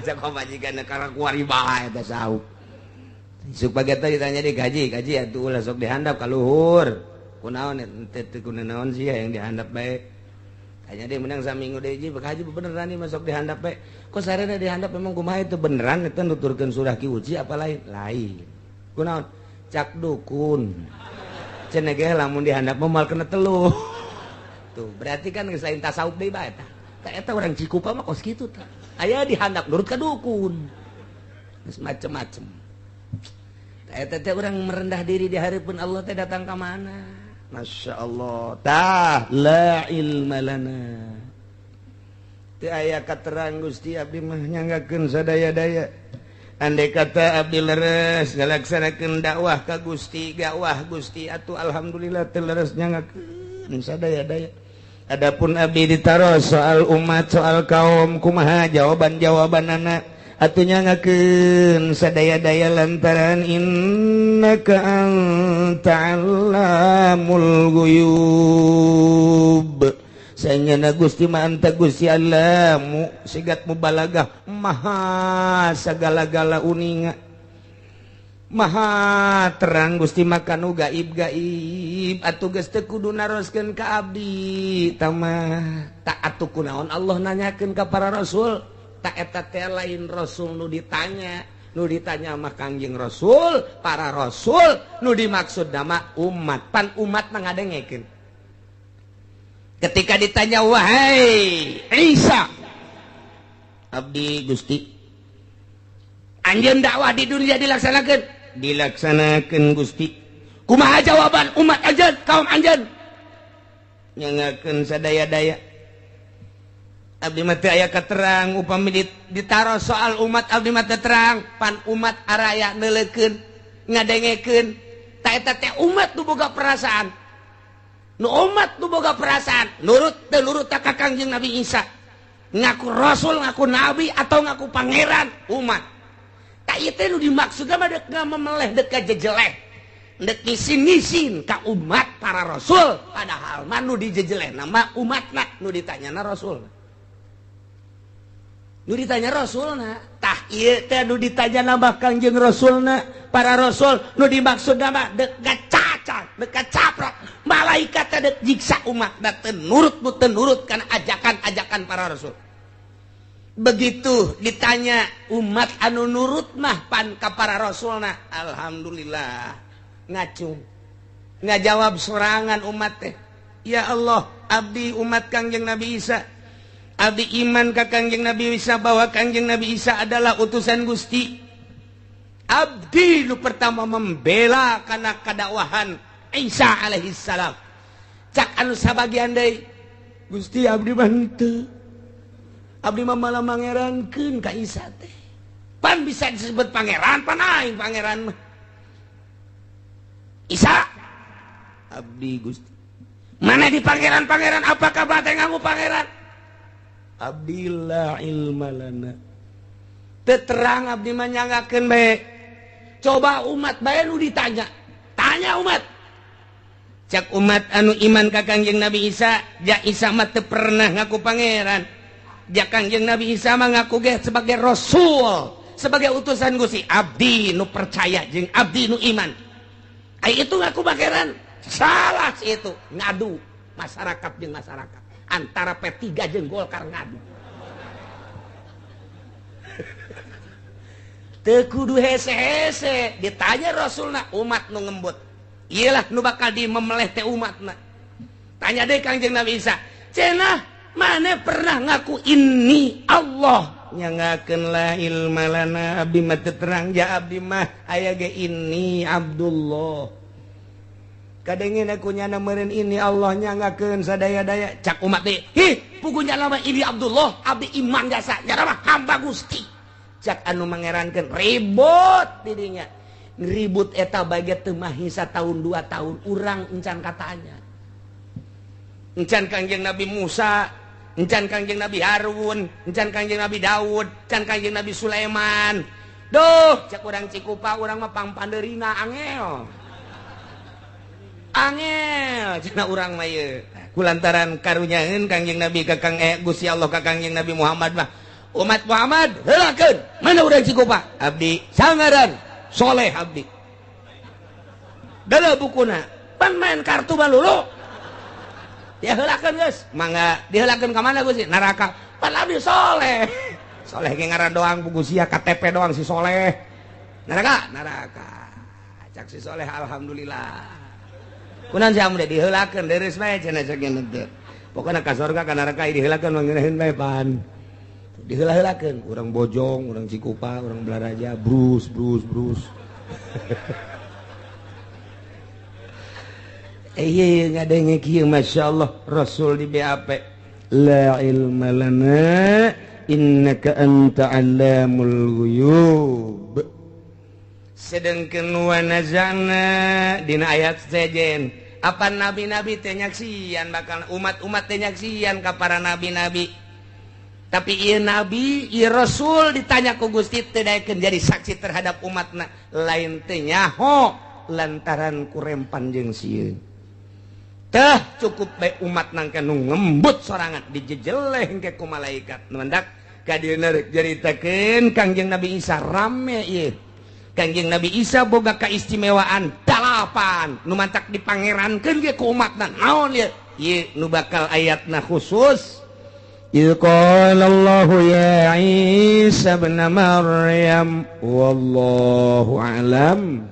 Cak pamajikan karena kuari bae tasawuf. Isuk pagi teh ditanya di gaji, gaji atuh ulah sok dihandap ka luhur. Kunaon teh teu kunaon sih yang dihandap bae. Tanya dia menang saminggu deui ji, bek haji beneran nih masuk dihandap bae. Kok sarena dihandap memang kumaha itu beneran eta nuturkeun surah Ki Uci apa lain? Lain. Kunaon? Cak dukun. Cenah ge lamun dihandap mah moal kena teluh. Tuh, berarti kan geus lain tasawuf deui bae tah. Tah eta urang Cikupa mah kos kitu tah. Aya dihandap nurut ka dukun. Geus macem-macem. Eta teh urang merendah diri di hareupeun Allah teh datang ka mana? Masya Allah. Tah la ilma lana. Teu aya katerang Gusti abdi mah nyanggakeun sadaya-daya. Andai kata abdi leres ngalaksanakeun dakwah ka Gusti, dakwah Gusti atuh alhamdulillah teu leres nyanggakeun sadaya-daya. Adapun abdi ditaros soal umat, soal kaum kumaha jawaban-jawabanana atuh nyangakeun sadaya-daya lantaran innaka anta allamul ghuyub. Sanyana Gusti ma anta Gusti Allamu sigat mubalagah maha sagala-gala uninga maha terang Gusti maka nu gaib-gaib atuh geus teu kudu naroskeun ka abdi tamah tak atuh kunaon Allah nanyakeun ka para rasul. Tak eta teh lain rasul nu ditanya, nu ditanya mah Kangjeng Rasul, para rasul, nu dimaksud nama umat. Pan umat mah ngadengekeun. Ketika ditanya wahai Isa, abdi Gusti, anjeun dakwah di dunia dilaksanakeun? Dilaksanakeun Gusti. Kumaha jawaban umat anjeun, kaum anjeun? Nyangakeun sadaya-daya. Abdi mah teu aya katerang upami ditaros soal umat abdi mah teu terang pan umat araya neuleukeun ngadengekeun ta eta teh umat nu boga perasaan nu umat nu boga perasaan nurut teu nurut ka Kangjeng Nabi Isa ngaku rasul ngaku nabi atau ngaku pangeran umat ta ieu teh nu dimaksudna mah deuk ngamemeleh deuk kajejeleh deuk ngisin-ngisin ka umat para rasul padahal mah nu dijejelehna mah umatna nu ditanyana rasul. Nu ditanya rasulna tah ieu teh nu ditanya mah Kangjeng Rasulna para rasul nu dimaksudna mah deuk gacaca deuk kacaprok malaikat teh deuk nyiksa umat teu nurut nu teu nurut kana ajakan-ajakan para rasul. Begitu ditanya umat anu nurut mah pan ka para rasulna alhamdulillah ngacung ngajawab sorangan umat teh ya Allah abdi umat Kangjeng Nabi Isa abdi iman ka Kangjeng Nabi Isa bahwa Kangjeng Nabi Isa adalah utusan Gusti. Abdi nu pertama membela kana kadakwahan Isa alaihissalam. Cak anu sabagian deui Gusti abdi mah henteu. Abdi mah malah mangerankeun ka Isa teh. Pan bisa disebut pangeran pan aing pangeran mah. Isa abdi Gusti. Mana di pangeran-pangeran apakah bate ngaku pangeran? Abdillah ilma lana. Terang abdi mah nyanggakeun bae. Coba umat bae nu ditanya. Tanya umat. Cak umat anu iman ka Kangjeng Nabi Isa, ja Isa mah teu pernah ngaku pangeran. Ja Kangjeng Nabi Isa mah ngaku ge sebagai rasul, sebagai utusan Gusti. Abdi nu percaya jeung abdi nu iman. Ai itu ngaku pangeran. Salah sih itu, ngadu masyarakat jeung masyarakat. Antara P3 jeung Golkar ngadu. Teu kudu hese-hese ditanya rasulna umat nu ngembut. Iyalah nu bakal dimemeleh teh umatna. Tanya deui Kangjeng Nabi Isa, "Cenah maneh pernah ngaku ini Allah?" Nyangakeun la ilma lana abdi mah teu terang ja abdi mah aya ge ini Abdullah. Kadengin aku nyana meureun ini Allah nyangakeun sadaya-daya cak umat teh. Hi, pugunya lama ini Abdullah, abdi iman jasa, nyana mah hamba Gusti. Cak anu mangerankeun ribut didinya. Ribut eta bae teu mahi satahun 2 tahun urang encan katanya. Encan Kangjeng Nabi Musa, encan Kangjeng Nabi Harun, encan Kangjeng Nabi Daud, encan Kangjeng Nabi Sulaiman. Duh, cak urang Cikupa urang mah pangpandeurina angel. Angel cenah urang mah ieu. Kulantaran karunyaeun Kangjeng Nabi ka Kang Gusti Allah ka Kangjeng Nabi Muhammad mah umat Muhammad heulakeun mana urang Cikupa abdi sangaran soleh abdi dala bukuna pan main kartu balulu dia heulakeun geus mangga diheulakeun ka mana Gusti neraka pan abdi soleh soleh ge ngaran doang buku sia KTP doang si soleh neraka neraka cak si soleh alhamdulillah kunan sia mun diheulakeun deres bae cenah sakieu teh pokona ka sorga ka neraka diheulakeun mangeunaheun bae pan diheula-heulakeun urang Bojong urang Cikupa urang Balaraja brus brus brus iya ngadenge kieu masyaallah Rasul di BAP la ilma lana innaka anta allamul ghuyub sedengkeun wa nazana dina ayat sejen apa nabi-nabi teh nyaksian bakal umat-umat teh nyaksian ka para nabi-nabi tapi ieu nabi ieu rasul ditanya ku Gusti teu daekeun jadi saksi terhadap umatna lain teh nyaho lantaran kurempan jeung sieun teh cukup bae umat nangka nu ngembut sorangan dijejeleh engke ku malaikat mendak ka dieu rek caritakeun Kangjeng Nabi Isa rame ieu Kangjeng Nabi Isa boga kaistimewaan 8 nu mantak dipangerankeun ge ku umatna naon ieu ieu nu bakal ayatna khusus idz qala Allahu ya Isa ibn Maryam wallahu a'lam.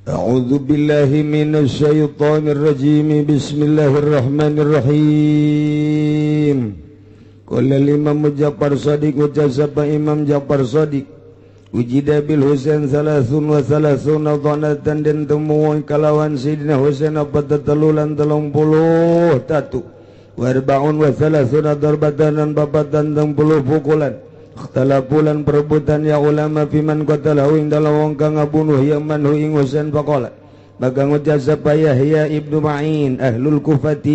A'udzu billahi minasyaitonir rajim. Bismillahirrahmanirrahim. Qala Imam Ja'far Shadiq wa jazaba Imam Ja'far Shadiq wujida bil Husain 33 dhanatan den temu kalawan Sidina Husain apa telulan 31 wa arba'un wa thalathuna darbatan babatan 30 pukulan. Ikhtalafulan perebutan ya ulama fiman qatalahu ing dalam wong kang ngabunuh ya man hu ing Husain faqala maka ngucap sapa Yahya ibnu Ma'in ahlul Kufati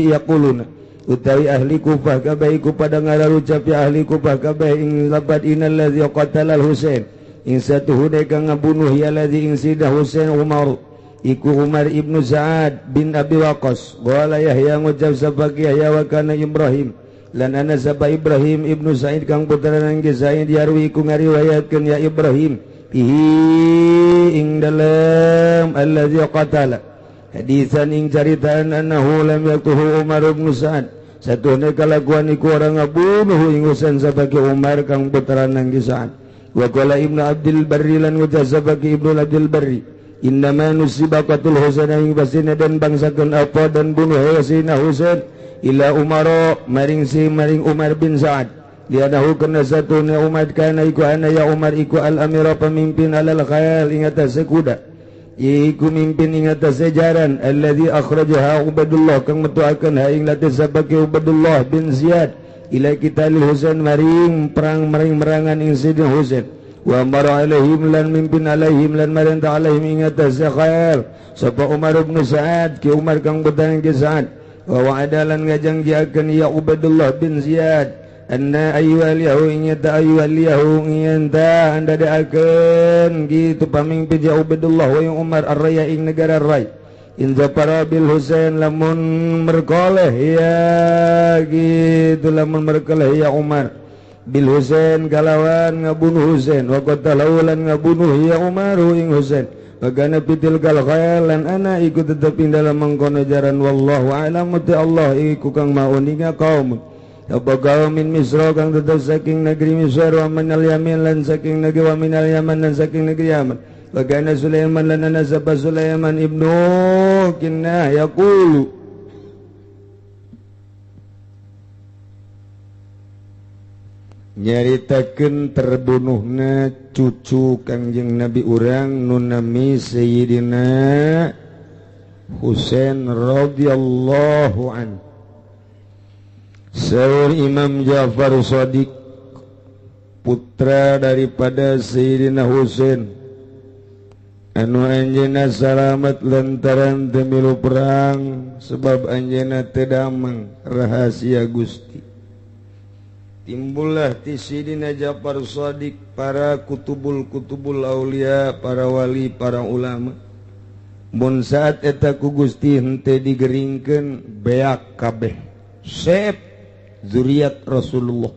yaquluna utawi ahli Kufah kabeh iku padha ngararucap ya ahli Kufah kabeh ing labat innal ladzi qatala al Husain ing satuhune kang ngabunuh ya ladzi ing Sidina Husain Umar iku Umar ibnu Sa'ad bin Abi Waqqas. Qala Yahya ngucap sapa Yahya wa kana Ibrahim lan ana sapa Ibrahim ibnu Sa'id kang putrana ki Sa'id yarwi ku ngariwayatkeun ya Ibrahim bihi ing dalam allazi qatala hadisan ing caritaan annahu lam yaqtuhu Umar ibn Sa'ad satuhne kalakuan iku orang ngabunuh ing Husain sabagi Umar kang putrana ki Sa'ad. Wa qala Ibnu Abdul Barri lan ngucap sabagi Ibnu Abdul Barri innama nusiba qatul Husain ing basina dan bangsakeun apa dan bunuh Sayyidina Husain ila Umaro maring si maring Umar bin Sa'ad lianahu kana satuna Umar kana iku ana ya Umar iku al amira pemimpin alal khayal ing atase kuda iku mimpin ing atase jaran alladzi akhrajaha Ubaidullah kang metuakeun ha ing lati sabake Ubaidullah bin Ziyad ila qitalil Husain maring perang maring merangan ing Sidina Husain wa amara alaihim lan mimpin alaihim lan marenta alaihim ing atase khayal sapa Umar bin Sa'ad ki Umar kang putrane ki Sa'ad wa wa'adalan ngajangjiakeun ya Ubaidullah bin Ziyad anna ayyuhal ingata ayyuhal ingata anda daakeun gitu pamimpin ya Ubaidullah wa Umar ar-raya ing negara Rai in zafara bil Husain lamun merkoleh ya gitu lamun merkoleh ya Umar bil Husain kalawan ngabunuh Husain wa qatalahu lan ngabunuh ya Umar ing Husain bagana pitil kal khayalan ana iku tetep ing dalam mengkono jaran wallahu a'lam ta Allah iku kang mauninga kaum apa kaum min Misra kang tetep saking negeri Misra wa minal Yamin lan saking negeri wa minal Yaman lan saking negeri Yaman bagana Sulaiman lan ana sapa Sulaiman ibnu Kinnah yaqulu nyaritakeun terbunuhna cucu Kangjeng Nabi urang nu nami Sayyidina Husain radhiyallahu an. Saur Imam Ja'far Shadiq putra daripada Sayyidina Husain anu anjeunna salamet lantaran teu milu perang sebab anjeunna teu damang rahasia Gusti. Timbullah ti Sidina Ja'far Shadiq para kutubul-kutubul aulia, para wali, para ulama. Mun saat eta ku Gusti henteu digeringkeun beak kabeh. Sep zuriat Rasulullah.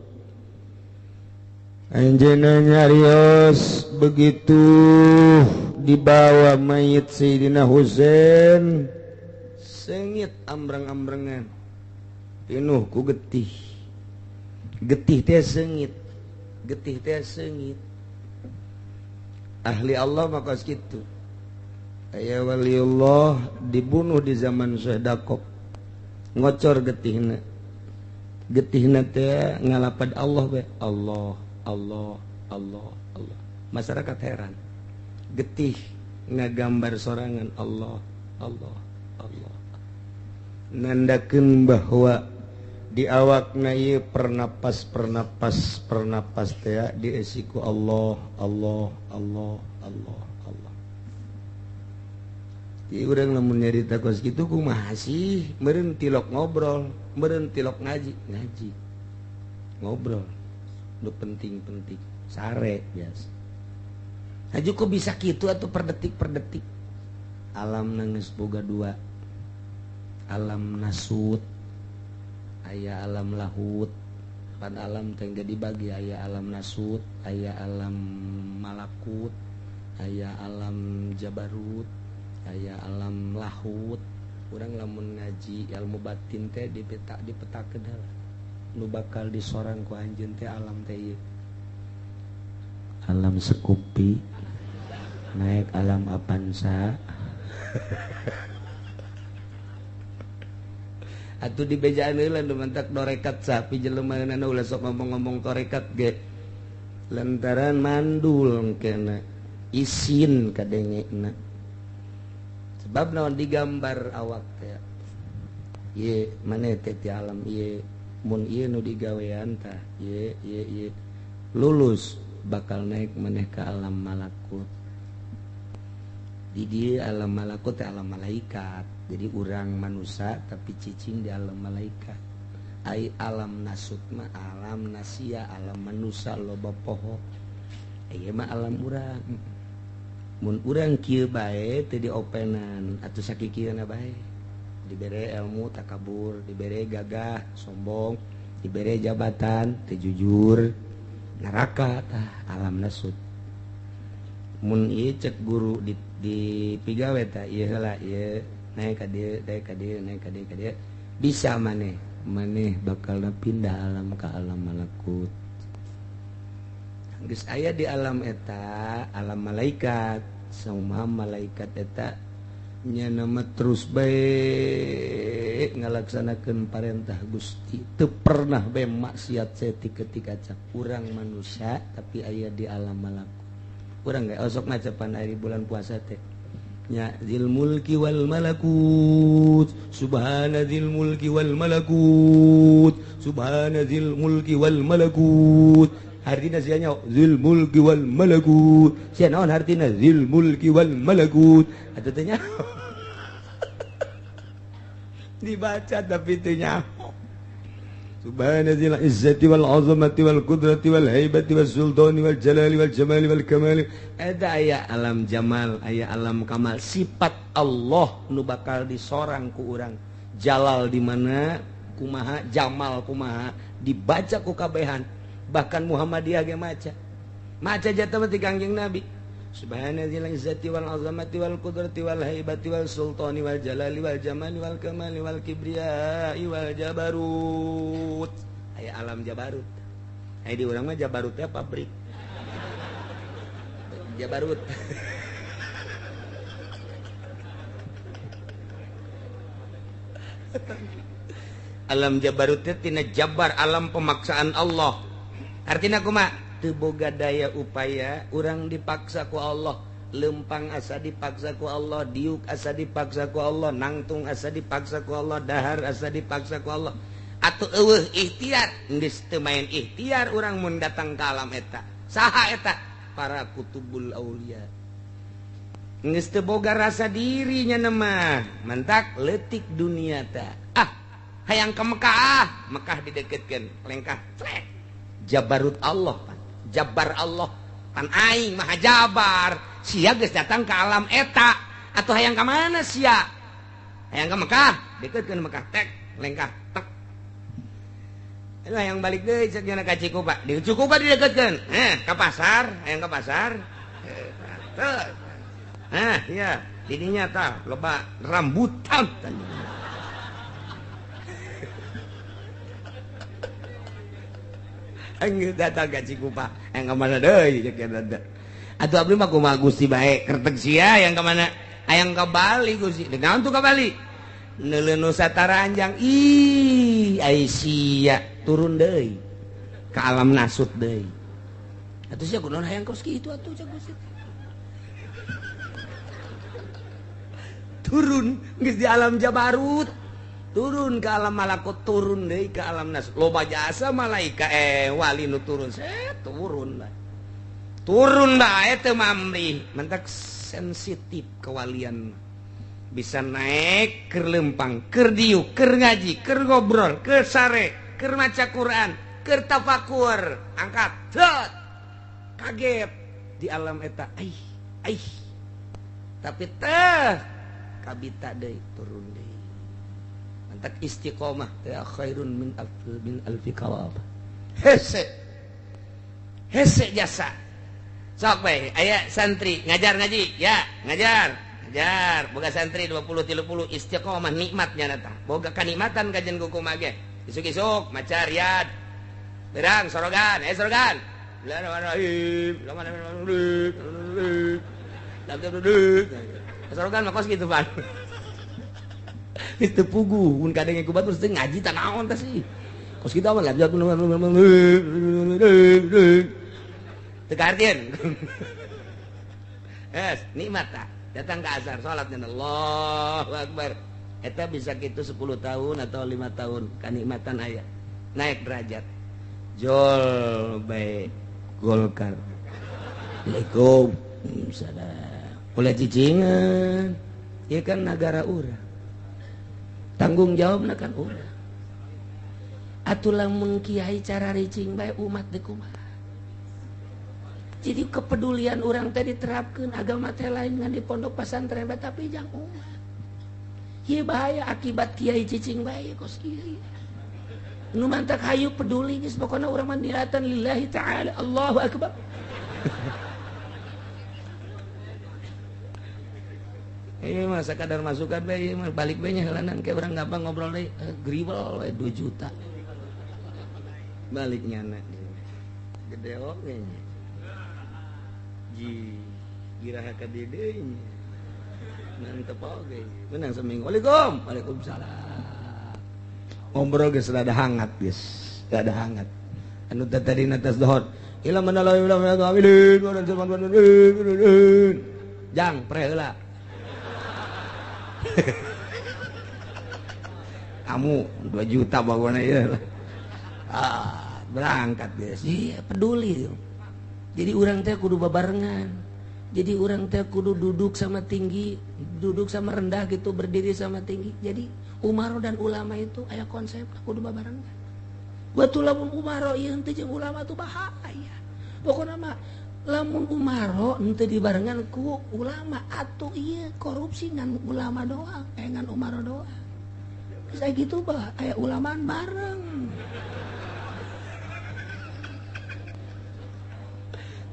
Anjeunna nyarios begitu dibawa mayit Sayyidina Husain sengit ambrang-ambrengan pinuh ku getih. Getih teh sengit, getih teh sengit. Ahli Allah maka kitu. Aya waliullah dibunuh di zaman Syekh Dakok, ngocor getihna. Getihna teh ngalapad Allah we. Allah, Allah, Allah, Allah. Masyarakat heran. Getih ngagambar sorangan Allah, Allah, Allah. Nandakeun bahwa di awakna ieu pernapas pernapas pernapas teh dieusi ku Allah, Allah, Allah, Allah, Allah. Ieu urang lamun nyarita kos kitu kumaha sih? Meureun tilok ngobrol, meureun tilok ngaji, ngaji. Ngobrol. Nu penting-penting, sare biasa. Haju kok bisa kitu atuh per detik per detik. Alam geus boga dua. Alam nasut, aya alam lahut. Pan alam teh dibagi aya alam nasut, aya alam malakut, aya alam jabarut, aya alam lahut. Urang lamun ngaji ilmu batin teh dipetak dipetakeun heula. Nu bakal disorang ku anjeun teh alam teh ieu. Alam sekupi, naik alam apansa. Atuh dibejaan heula nu mantak dorekat sapi jelema na ulah sok ngomong-ngomong torekat ge. Lantaran mandul kena isin kadengena. Sebab naon digambar awak teh. Ye maneh teh ti alam ieu mun ieu nu digawean tah ye ye ye lulus bakal naik maneh ka alam malakut. Di dieu alam malakut teh alam malaikat. Jadi urang manusia tapi cicing di alam malaikat. Ai alam nasut mah alam nasia, alam manusia loba poho. Ieu mah alam urang. Mun urang kieu bae teu diopenan atuh sakikieuna bae. Dibere ilmu takabur, dibere gagah sombong, dibere jabatan teu jujur, neraka tah alam nasut. Mun ieu cek guru di pigawe tah ieu heula ieu naik ka dieu, naik ka dieu, naik ka dieu, ka dieu. Bisa maneh, maneh bakal pindah alam ka alam malakut. Geus aya di alam eta, alam malaikat. Sauma malaikat eta nya nama terus bae ngalaksanakeun parentah Gusti. Teu pernah bae maksiat saeutik ketika cak urang manusia tapi aya di alam malakut. Urang ge osok macapan ari bulan puasa teh. Ya dzil mulki wal malakut, subhana dzil mulki wal malakut, subhana dzil mulki wal malakut. Hartina sia nya dzil mulki wal malakut. Sia naon hartina dzil mulki wal malakut? Atuh teh nya dibaca tapi teu nyaho. Subhana dzil izzati wal azamati wal qudrati wal haibati was sultani wal jalali wal jamali wal kamali. Eta aya alam jamal, aya alam kamal. Sifat Allah nu bakal disorang ku urang. Jalal di mana, kumaha, jamal kumaha, dibaca ku kabehan. Bahkan Muhammadiyah ge maca. Maca jatuh mah ti Kangjeng Nabi. Subhana dzil izzati wal azamati wal qudrati wal haibati wal sultani wal jalali wal jamali wal kamali wal kibriyai wal jabarut. Aya alam jabarut. Aya di urang mah jabarut teh pabrik. Jabarut. Alam jabarut teh tina jabar, alam pemaksaan Allah. Artina kumaha? Teu boga daya upaya, urang dipaksa ku Allah, lempang asa dipaksa ku Allah, diuk asa dipaksa ku Allah, nangtung asa dipaksa ku Allah, dahar asa dipaksa ku Allah. Atuh eueuh ikhtiar, geus teu main ikhtiar urang mun datang ka alam eta. Saha eta? Para kutubul aulia. Geus teu boga rasa dirinya mah, mantak leutik dunia ta. Ah, hayang ka Mekah, ah, Mekah dideketkeun, lengkah, clek. Jabarut Allah pan. Jabar Allah pan aing maha jabar. Sia geus datang ke alam eta atuh hayang ka mana sia? Hayang ka Mekah, deketkeun Mekah tek lengkah tek. Aduh hayang balik deui cek nya ka Cikupa. Di Cikupa dideketkeun. Ka pasar, hayang ka pasar. Teh. Nah, iya, didinya tah loba rambutan. Enggeus datang ka Cikupa, hayang ka mana deui cek nya. Atuh abdi mah kumaha Gusti bae kerteg sia hayang ka mana? Hayang ka Bali Gusti. Naon tuh ka Bali? Neuleuh Nusantara anjang. Ih, ai sia turun deui ka alam nasut deui. Atuh sia kunaon hayang kos kitu atuh cek Gusti. Turun geus di alam Jabarut, turun ke alam malakut, turun deui ke alam nas. Loba jasa malaika wali nu turun, set turun lah. Turun bae teu mamrih, mentak sensitif kewalian. Bisa naik keur lempang, keur diuk, keur ngaji, keur ngobrol, keur sare, keur maca Quran, keur tafakur, angkat. Set. Kaget di alam eta. Aih, aih. Tapi teh kabita deui turun deui. Mantak istiqomah teh khairun min alfi kawab. Hese. Hese jasa. Sok bae aya santri ngajar ngaji ya, ngajar. Ngajar, boga santri 20 30 istiqomah nikmatnya eta. Boga kanikmatan kajian kumaha ge. Isuk-isuk maca riyad. Berang sorogan, sorogan. Sorogan mah kos kitu pan. Geus teu puguh mun kadenge ku batur teh ngaji tah naon teh sih. Kos kitu mah lanjut teu kahartieun. Es, nikmat tah. Datang ke asar salatnya Allahu Akbar. Eta bisa kitu 10 tahun atau 5 tahun kanikmatan aya. Naik derajat. Jol bae Golkar. Waalaikumsalam. Ulah cicingan. Ieu kan nagara urang. Tanggung jawabna kan urang. Atuh lamun kiai cara ricing bae umat deui kumaha. Jadi kepedulian orang teh diterapkeun agama teh lain ngan di pondok pesantren bae tapi jang umat. Ieu bahaya akibat kiai cicing bae kos kieu. Nu mantak hayu peduli geus pokona urang mah niatan lillahi ta'ala Allahu akbar. Ieu mah sakadar masukan bae ieu mah balik bae nya heulanan ke urang gampang ngobrol deui gribel we 2 juta. Balik nyana. Gede oge nya. Ji iraha ka deui nya. Mantep oge. Menang seminggu. Waalaikum. Waalaikumsalam. Ngobrol geus rada hangat geus. Rada hangat. Anu tadi na tas dohot. Ila manalawi ila amilin wa jang pre heula. Kamu 2 juta bagona ieu. Ah, berangkat geus. Iya, peduli. Jadi urang teh kudu babarengan. Jadi urang teh kudu duduk sama tinggi, duduk sama rendah gitu, berdiri sama tinggi. Jadi umaro dan ulama itu aya konsep kudu babarengan. Batu lamun umaro ieu henteu jeung ulama tuh bahaya. Pokona mah lamun umaro henteu dibarengan ku ulama atuh ieu korupsi ngan ulama doang, ngan umaro doang. Geus aya kitu bah, aya ulamaan bareng.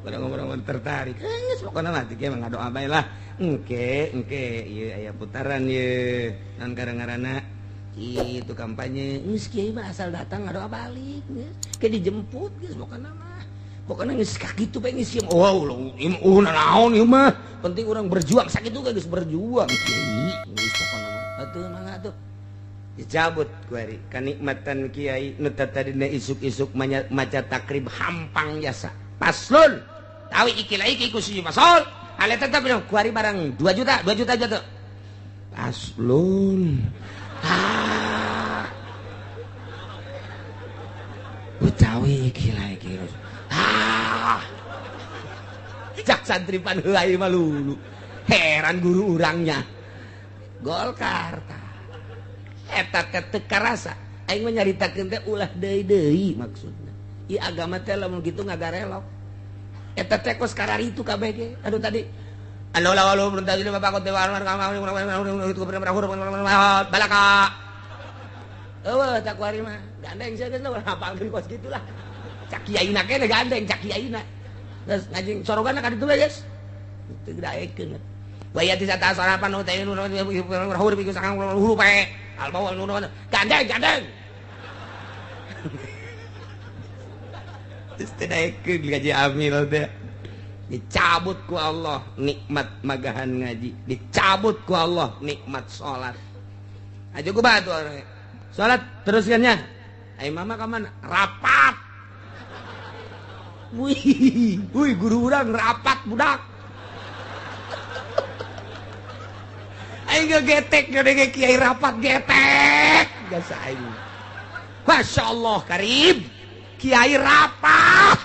Orang-orang tertarik. Geus pokona mah teh mah ngadoa bae lah. Engke engke ieu aya putaran ieu. Naon ngaranna itu kampanye. Geus kiai mah asal datang ngadoa balik geus. Ke dijemput geus pokona mah. Pokona geus kakitu bae geus ieu. Oh, ieu naon ieu mah. Penting urang berjuang sakitu geus berjuang kiai. Geus pokona mah. Atuh mangga atuh. Dicabut ku ari kanikmatan kiai nu tadina isuk-isuk maca takrib hampang jasa. Paslon. Tawi iki lah iki ku si pasol. Ale tetep dong kuari barang 2 juta, 2 juta jatuh. Paslon. Ah. Utawi iki lah iki. Ah. Cak santri pan heula ieu mah lulu. Heran guru urangnya. Golkar tah. Eta teh teu karasa. Aing mah nyaritakeun teh ulah deui-deui maksudna. Ieu agama teh lamun kitu ngagarelok. Eta teh kos kararitu kabeh ge. Aduh tadi anu lawalu berentah bapak balaka. Eueuh tak kuari mah. Gandeng sia geus lah hafalkeun kos kitu lah. Cak kiaina keneh gandeng cak kiaina. Geus ngaji sorogana ka ditu geus. Teu daekeun. Waya ti sata sarapan nu teh nu huruf ieu sakang huruf pae. Albawa nu gandeng gandeng. Geus teu daekeun ngaji amil teh. Dicabut ku Allah nikmat magahan ngaji, dicabut ku Allah nikmat salat. Aja ku batu salat teruskannya. Ai mama ka mana? Rapat. Wih, wih guru urang rapat budak. Aing gegetek gede kiai rapat getek. Geus aing. Masyaallah karib. Kiai rapat.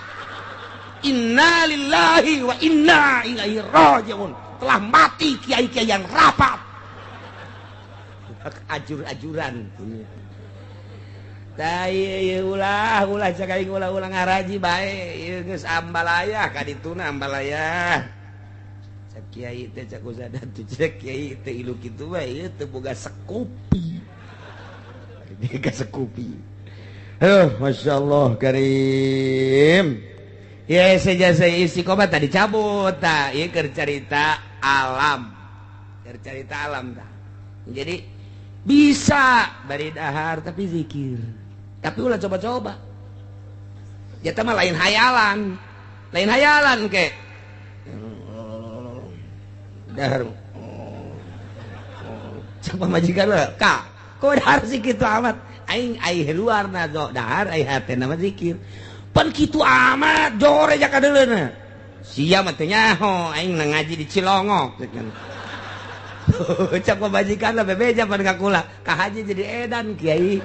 Innalillahi wa inna ilaihi rajiun. Telah mati kiai-kiai yang rapat. Ajur-ajuran. Tah ieu ulah ulah cak aing ulah ulah ngaraji bae ieu geus ambalaya ka dituna ambalaya. Cak kiai teh cak usadan teh cak kiai teh ilu kitu bae ieu teu boga sekupi. Boga sekupi. Heuh masyaallah karim. Ya sejasa istiqomah tadi cabut tah ieu keur carita alam. Keur carita alam tah. Jadi bisa bari dahar tapi zikir. Tapi ulah coba-coba. Jata mah lain hayalan. Lain hayalan ke. Dahar. Coba majikan lah, Kak. Kok dahar sih kitu amat? Aing ai luarna dahar ai hatena mah zikir. Pan kitu amat jore jaka deuleuna. Sia mah teu nyaho aing ngaji di Cilongok. Cak pamajikan lah bebeja pan ka kula. Ka haji jadi edan kiai.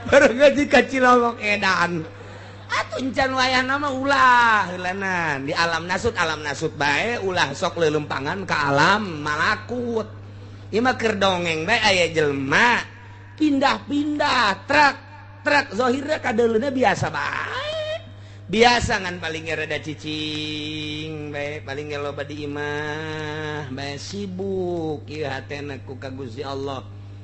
Baru ngaji ka Cilongok edan. Atuh encan wayahna mah ulah heulanan. Di alam nasut bae ulah sok leuleumpangan ka alam malakut. Ieu mah keur dongeng bae aya jelema pindah-pindah truk truk zahirna kadeuleuna biasa bae. Biasa ngan paling rada cicing bae, paling loba di imah bae sibuk ieu hatena ku ka Gusti Allah.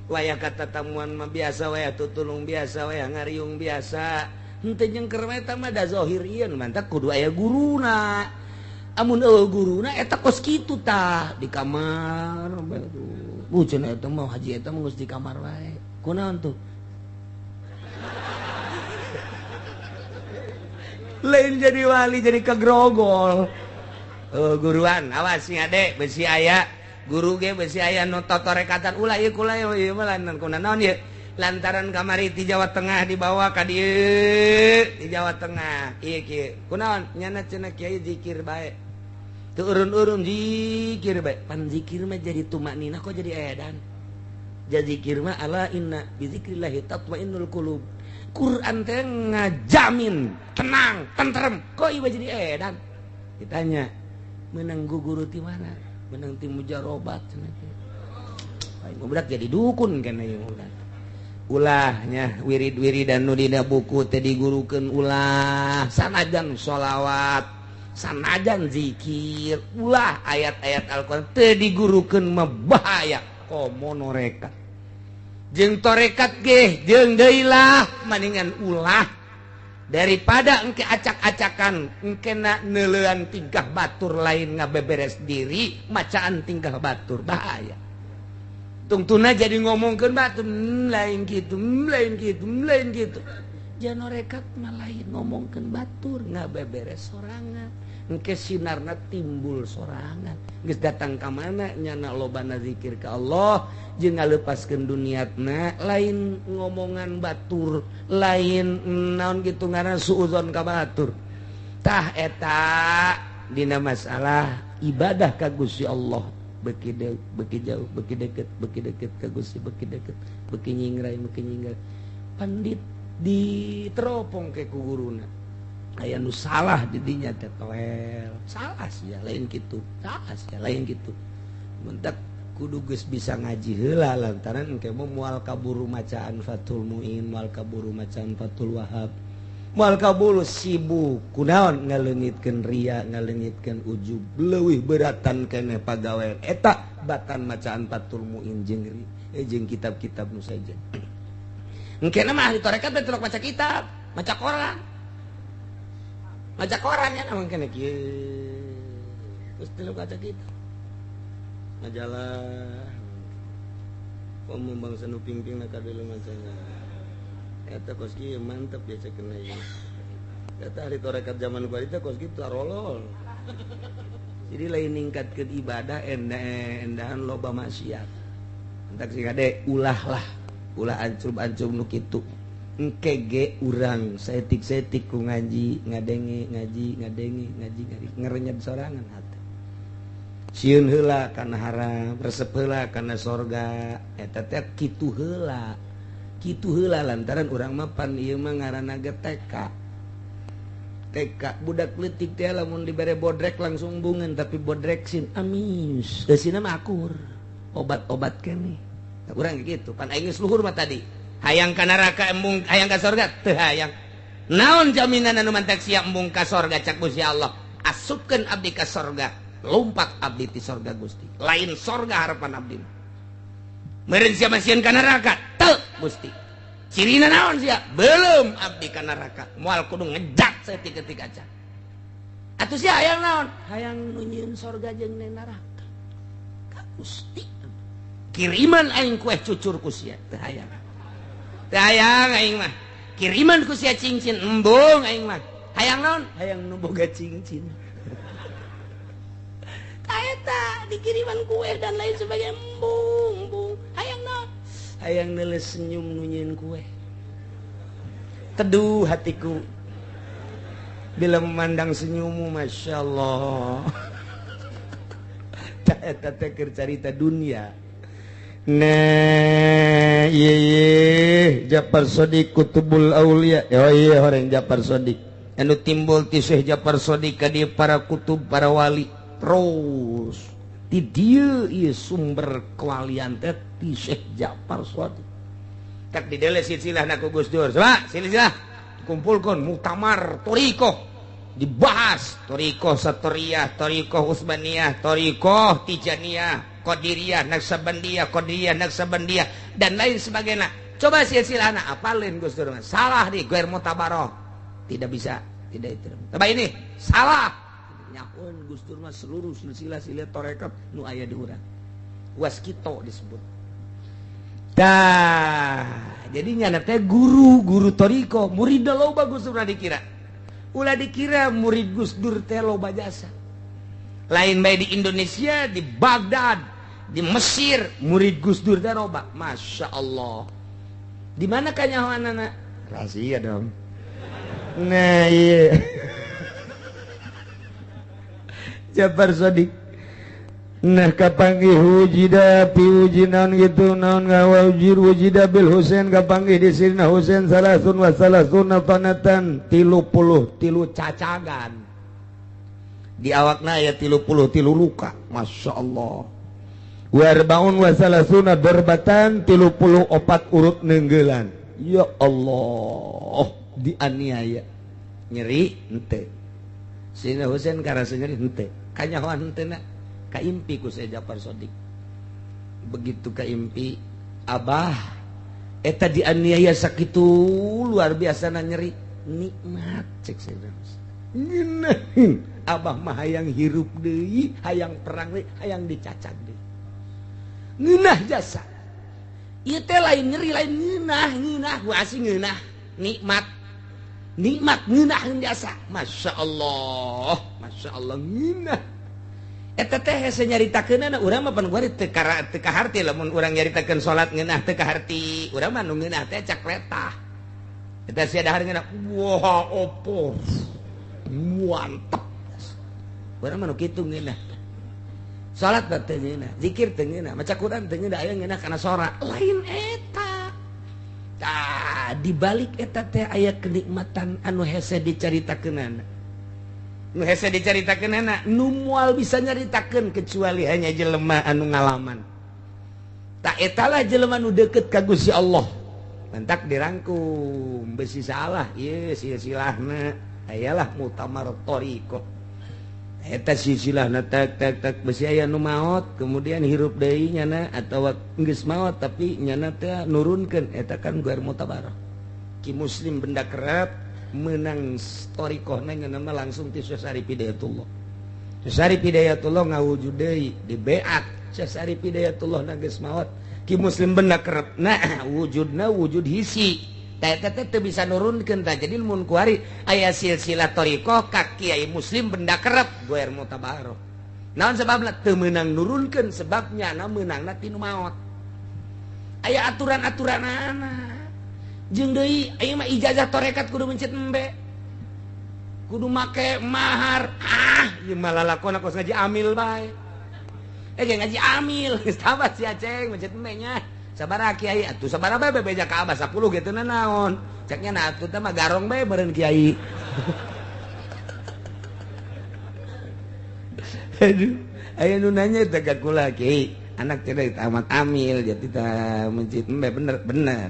Wayah katatamuan mah biasa wayah tutulung biasa wayah ngariung biasa. Henteu nyengker mah eta mah da zahir ieu mantak kudu aya guruna. Amun eueuh guruna eta kos kitu tah di kamar bae tuh. Bu cenah eta mah haji eta mah geus di kamar wae. Kunaon tuh? Lain jadi wali jadi kegrogol. Oh, guruan awas sing ade besi aya guru ge besi aya nu totorekatan ulah ieu kula ieu mah lantaran kunaon ieu lantaran kamari ti Jawa Tengah dibawa ka dieu di Jawa Tengah ieu kieu kunaon nyana cenah kiai zikir bae teu urun-urun zikir bae pan zikir mah jadi tumakninah kok jadi edan jadi zikir mah ala inna bi zikrillah tatmainnul qulub. Quran teh ngajamin tenang, tentrem. Kok ieu jadi edan? Ditanya, menang guru ti mana? Menang ti mujarobat cenah teh. Aing budak jadi dukun kana ieu budak. Ulahnya wirid-wiridan nu dina buku teh digurukeun ulah, sanajan sholawat, sanajan zikir, ulah ayat-ayat Al-Qur'an teh digurukeun mah bahaya komo norekat. Jeung torekat ge jeung deui lah maningan ulah daripada engke acak-acakan engke na neuleuan tingkah batur lain ngabeberes diri macaan tingkah batur bahaya tungtuna jadi ngomongkeun batur lain kitu lain kitu lain kitu janorekat mah lain ngomongkeun batur ngabeberes sorangan engke sinarna timbul sorangan geus datang ka mana nyana lobana zikir ka Allah jeung ngalepaskeun duniatna lain ngomongan batur lain naon kitu ngaran suudzon ka batur tah eta dina masalah ibadah ka Gusti Allah beki beki jauh beki deket ka Gusti beki deket beki nyingrai pandit diteropong ke ku guruna aya nu salah didinya teh toel salah sia lain kitu salah sia lain kitu mentak kudu geus bisa ngaji heula lantaran engke mah moal kaburu macaan Fathul Muin moal kaburu macaan Fathul Wahab Moal kabulu sibuk kunaon ngaleungitkeun ria, ngaleungitkeun ujub, leuwih beratan keneh pagawean eta batan macaan Fathul Muin jeung jeung kitab-kitab nu saja. Engkena mah ahli tarekat teh tilok maca kitab, maca koran. Maca koran ya mangkene kieu. Terus tilok maca kitab. Majalah komo bangsa nu pingpingna kadeuleung macana. Eta kos kieu mantep ya cekna ieu. Eta ahli tarekat zaman kuari teh kos kitu tarolol. Jadi lain ningkatkeun ibadah endahan loba maksiat. Entak sing kade ulah lah, ulah ancrub-ancrub nu kitu. Engke ge urang saetik-saetik ku ngaji, ngadenge ngaji, ngadenge ngaji, ngerenyet sorangan hate. Sieun heula kana haram, resep heula kana sorga, eta teh kitu heula. Kitu heula lantaran urang mah pan ieu mah ngaranna ge TK. TK budak leutik teh lamun dibere bodrek langsung bungeun, tapi bodrek sin amis. Eusina mah akur. Obat-obat keneh. Nah, urang gitu, pan aing geus luhur mah tadi. Hayang ka neraka embung, hayang ka sorga teu hayang. Naon jaminan anu mantak sia embung ka sorga cak Gusti Allah? Asupkeun abdi ka sorga, lompat abdi ti sorga Gusti. Lain sorga harapan abdi. Meureun sia mah sieun ka neraka? Teu Gusti. Cirina naon sia? Belum abdi ka neraka. Moal kudu ngejat saeutik-eutik aja. Atuh sia hayang naon? Hayang nu nyieun sorga jeung neraka. Ka Gusti. Kiriman aing kue cucur ku sia, teu hayang. Teu hayang aing mah. Kiriman ku sia cincin embung aing mah. Hayang naon? Hayang nu boga cincin. Eta dikiriman kue dan lain sebagainya embung, embung. Hayang naon? Hayang neuleus senyum nu nyieun kue. Teduh hatiku bila memandang senyummu, masya Allah. Eta teh keur carita dunia. Nah, ieu ieu Japar Shodiq Kutubul Aulia. Oh iya horeng Japar Shodiq. Anu timbul ti Syekh Japar Shodiq ka dieu para kutub, para wali. Terus ti dieu ieu sumber kewalian teh ti Syekh Japar Shodiq. Tak didele silsilahna ku Gus Dur. Coba silsilah dikumpulkeun muktamar thariqah. Dibahas thariqah Satoriyah, thariqah Utsmaniyah, thariqah Tijaniyah, Qadiriyah, Naqsabandiyah, Qadiriyah, Naqsabandiyah dan lain sebagainya. Coba silsilahna apalin Gus Dur. Salah di Guer Mutabaroh. Tidak bisa, tidak itu. Coba ini salah. Nyakuan Gus Dur mah seluruh silsilah silsilah tarekat nu aya di urang. Waskito disebut. Tah, jadi nyana teh guru, guru thariqah, murid loba Gus Dur dikira. Ulah dikira murid Gus Dur teh loba jasa. Lain bae di Indonesia, di Baghdad, di Mesir, murid Gus Dur teh loba. Masya Allah. Di mana kanyahoanana? Rahasia dong. Nah, iya. Japar Shodiq. Nah kapanggih wujida piuji naon gitu naon ngawajir wujida bil Husain kapanggih di sirna Husain salasun wa salasuna tanatan 33 cacagan di awakna aya 33 luka. Masya Allah. Wa arbaun wa salasuna darbatan 34 urut nenggelan. Ya Allah, dianiaya nyeri henteu. Sirna Husain karasa nyeri henteu, kanyahoan henteu na. Kaimpi ku Syekh Japar Shodiq. Begitu kaimpi, abah eta dianiaya sakitu luar biasa na nyeri, nikmat cek Syekh Ngeunah. Abah mah hayang hirup deui, hayang perang deui, hayang dicacag deui. Ngeunah jasa. Ieu teh lain nyeri, lain ngeunah, ngeunah ku asing ngeunah, nikmat. Nikmat ngeunah jasa. Masya Allah, Masya Allah ngeunah. Eta teh hese nyaritakeunana urang mah pan kuari teu kaharti lamun urang nyaritakeun salat ngeunah teu kaharti. Urang mah nu ngeunah teh cak letah. Eta sia dahar ngeunah, wah opo. Mantep. Urang mah nu kitu ngeunah. Salat teh ngeunah, zikir teh ngeunah, maca Quran teh ngeunah, aya ngeunah kana sora. Lain eta. Tah, di balik eta teh aya kenikmatan anu hese dicaritakeunana. Nu hese dicaritakeunana, nu moal bisa nyaritakeun kecuali hanya jelema anu ngalaman. Tak etalah jelema nu deukeut ka Gusti Allah. Mentak dirangkum besi salah ieu silsilahna ayalah muktamar thariqah. Eta silsilahna tak tak tak besi aya nu maot kemudian hirup deui nyana atawa geus maot tapi nyana teh nurunkeun eta kan guar mutabarah. Ki Muslim benda kerep menang thariqahna nyana mah langsung ti Syekh Syarif Hidayatullah. Syekh Syarif Hidayatullah ngawujud deui di beat Syekh Syarif Hidayatullah na geus maot. Ki Muslim benda kerep nah wujudna wujud hisi. Tah eta teh teu bisa nurunkeun tah. Jadi mun kuari aya silsilah thariqah ka Kiai Muslim benda kerep goer mutabarah. Naon sebabna teu meunang nurunkeun sebabnya na meunangna ti nu maot. Aya aturan-aturanana. Jeung deui aya mah ijazah tarekat kudu mencit embe. Kudu make mahar. Ah, ieu mah lalakon kos ngaji amil bae. Ngaji amil geus tabat si Aceng mencit embe nya. Sabaraha kiai atuh sabaraha bae bebeja ka abah 10 gitu na naon. Ceknya na atuh teh mah garong bae beureun kiai. Aduh, aya nu nanya teh ka kula kiai, anak teh tamat amil jadi tah mencit embe bener bener.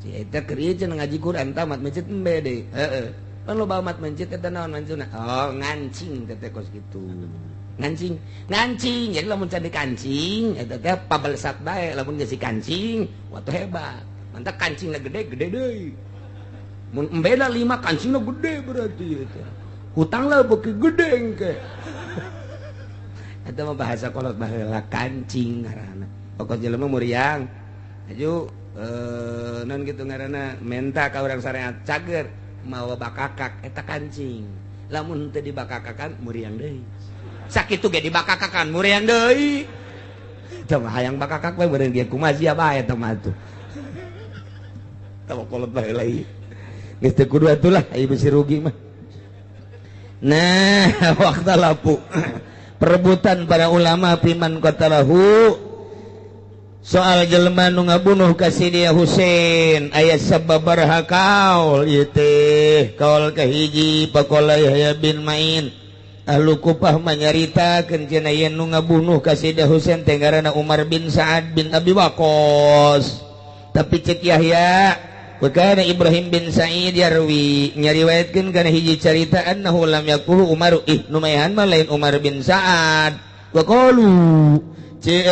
Si eta keur ieu cenah ngaji Quran tamat mencit embe deui. Heeh. Pan loba amat mencit eta naon mancuna? Oh, ngancing teh teh kos kitu. Ngancing, ngancing. Jadi lamun can dikancing eta teh pabelesat bae, lamun geus dikancing wah hebat. Mantap kancingna gede-gede deui. Mun embena 5 kancingna gede berarti eta. Hutanglah beuki gede engke. Eta mah bahasa kolot baheula kancing ngaranna. Pokok jelema muriang. Aju non gitu ngaranna menta ka urang sareat cager mawa bakakak eta kancing. Lamun teu dibakakakan muriang deui. Sakitu ge dibakakakan muriang deui. Teu mah hayang bakakak we beureun ge kumaha sia bae eta mah atuh. Tah kolot baheula ieu. Geus teu kudu atuh lah ieu bisi rugi mah. Nah, waktu lapu perebutan para ulama piman qatalahu soal jelema nu ngabunuh ka Sidina Husain aya sababaraha kaul ieu teh. Kaul kahiji pakola Yahya bin Ma'in ahlu Kufah manyaritakeun cenah yen nu ngabunuh ka Sidina Husain teh ngaranna Umar bin Sa'ad bin Abi Waqqas. Tapi cek Yahya wakana Ibrahim bin Sa'id yarwi nyariwayatkeun kana hiji carita annahu lam yaqulu Umar numayan mah lain Umar bin Sa'ad. Wa qalu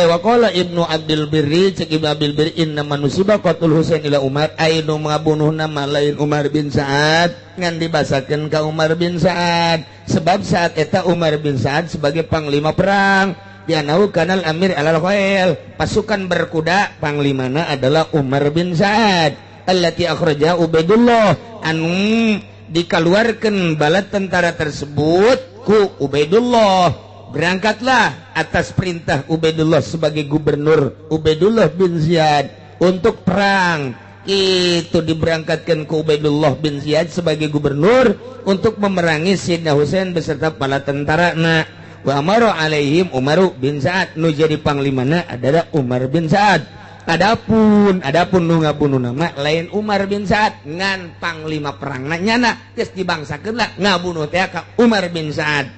waqala Ibnu Abdul Birri cek Ibnu Abdul Birri inna manusiba qatul Husain ila Umar ainu ngabunuhna mah lain Umar bin Sa'ad ngan dibasakeun ka Umar bin Sa'ad sebab saat eta Umar bin Sa'ad sebagai panglima perang dianau kanal amir alal khail pasukan berkuda panglimana adalah Umar bin Sa'ad allati akhraja Ubaidullah anu dikeluarkan bala tentara tersebut ku Ubaidullah. Berangkatlah atas perintah Ubaidullah sebagai gubernur Ubaidullah bin Ziyad untuk perang. Itu diberangkatkan ke Ubaidullah bin Ziyad sebagai gubernur untuk memerangi Sayyidina Husain beserta para tentara. Nah, wa amara alaihim Umar bin Sa'ad nu jadi panglimana adalah Umar bin Sa'ad. Adapun nu ngabunuh nama lain Umar bin Sa'ad ngan panglima perangna nyana geus dibangsakeun lah ngabunuh teh ka Umar bin Sa'ad.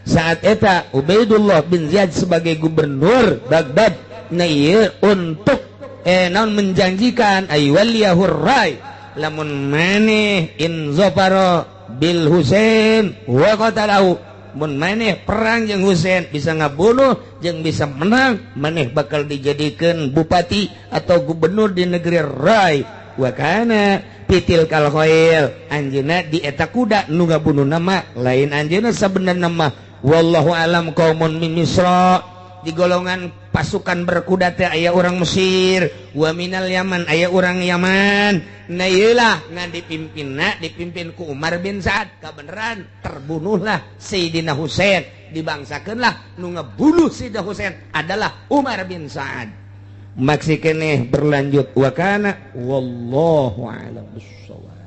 Saat eta Ubaidullah bin Ziyad sebagai gubernur Baghdad na ieu untuk naon menjanjikan ay waliyahur rai lamun maneh in zafara bil Husain wa qatalahu mun maneh perang jeung Husain bisa ngabunuh jeung bisa menang maneh bakal dijadikeun bupati atau gubernur di negeri Rai. Wa kana pitil kal khail anjeunna di eta kuda nu ngabunuh nama lain anjeunna sabenerna mah wallahu alam qaumun min Misra di golongan pasukan berkuda teh aya orang Mesir wa minal Yaman aya orang Yaman. Nah ieulah ngan dipimpinna dipimpin ku Umar bin Sa'ad kabeneran terbunuhlah Sayyidina Husain dibangsakeunlah nu ngebunuh Sayyidina Husain adalah Umar bin Sa'ad. Maksi keneh berlanjut wa kana wallahu a'lam bissawab.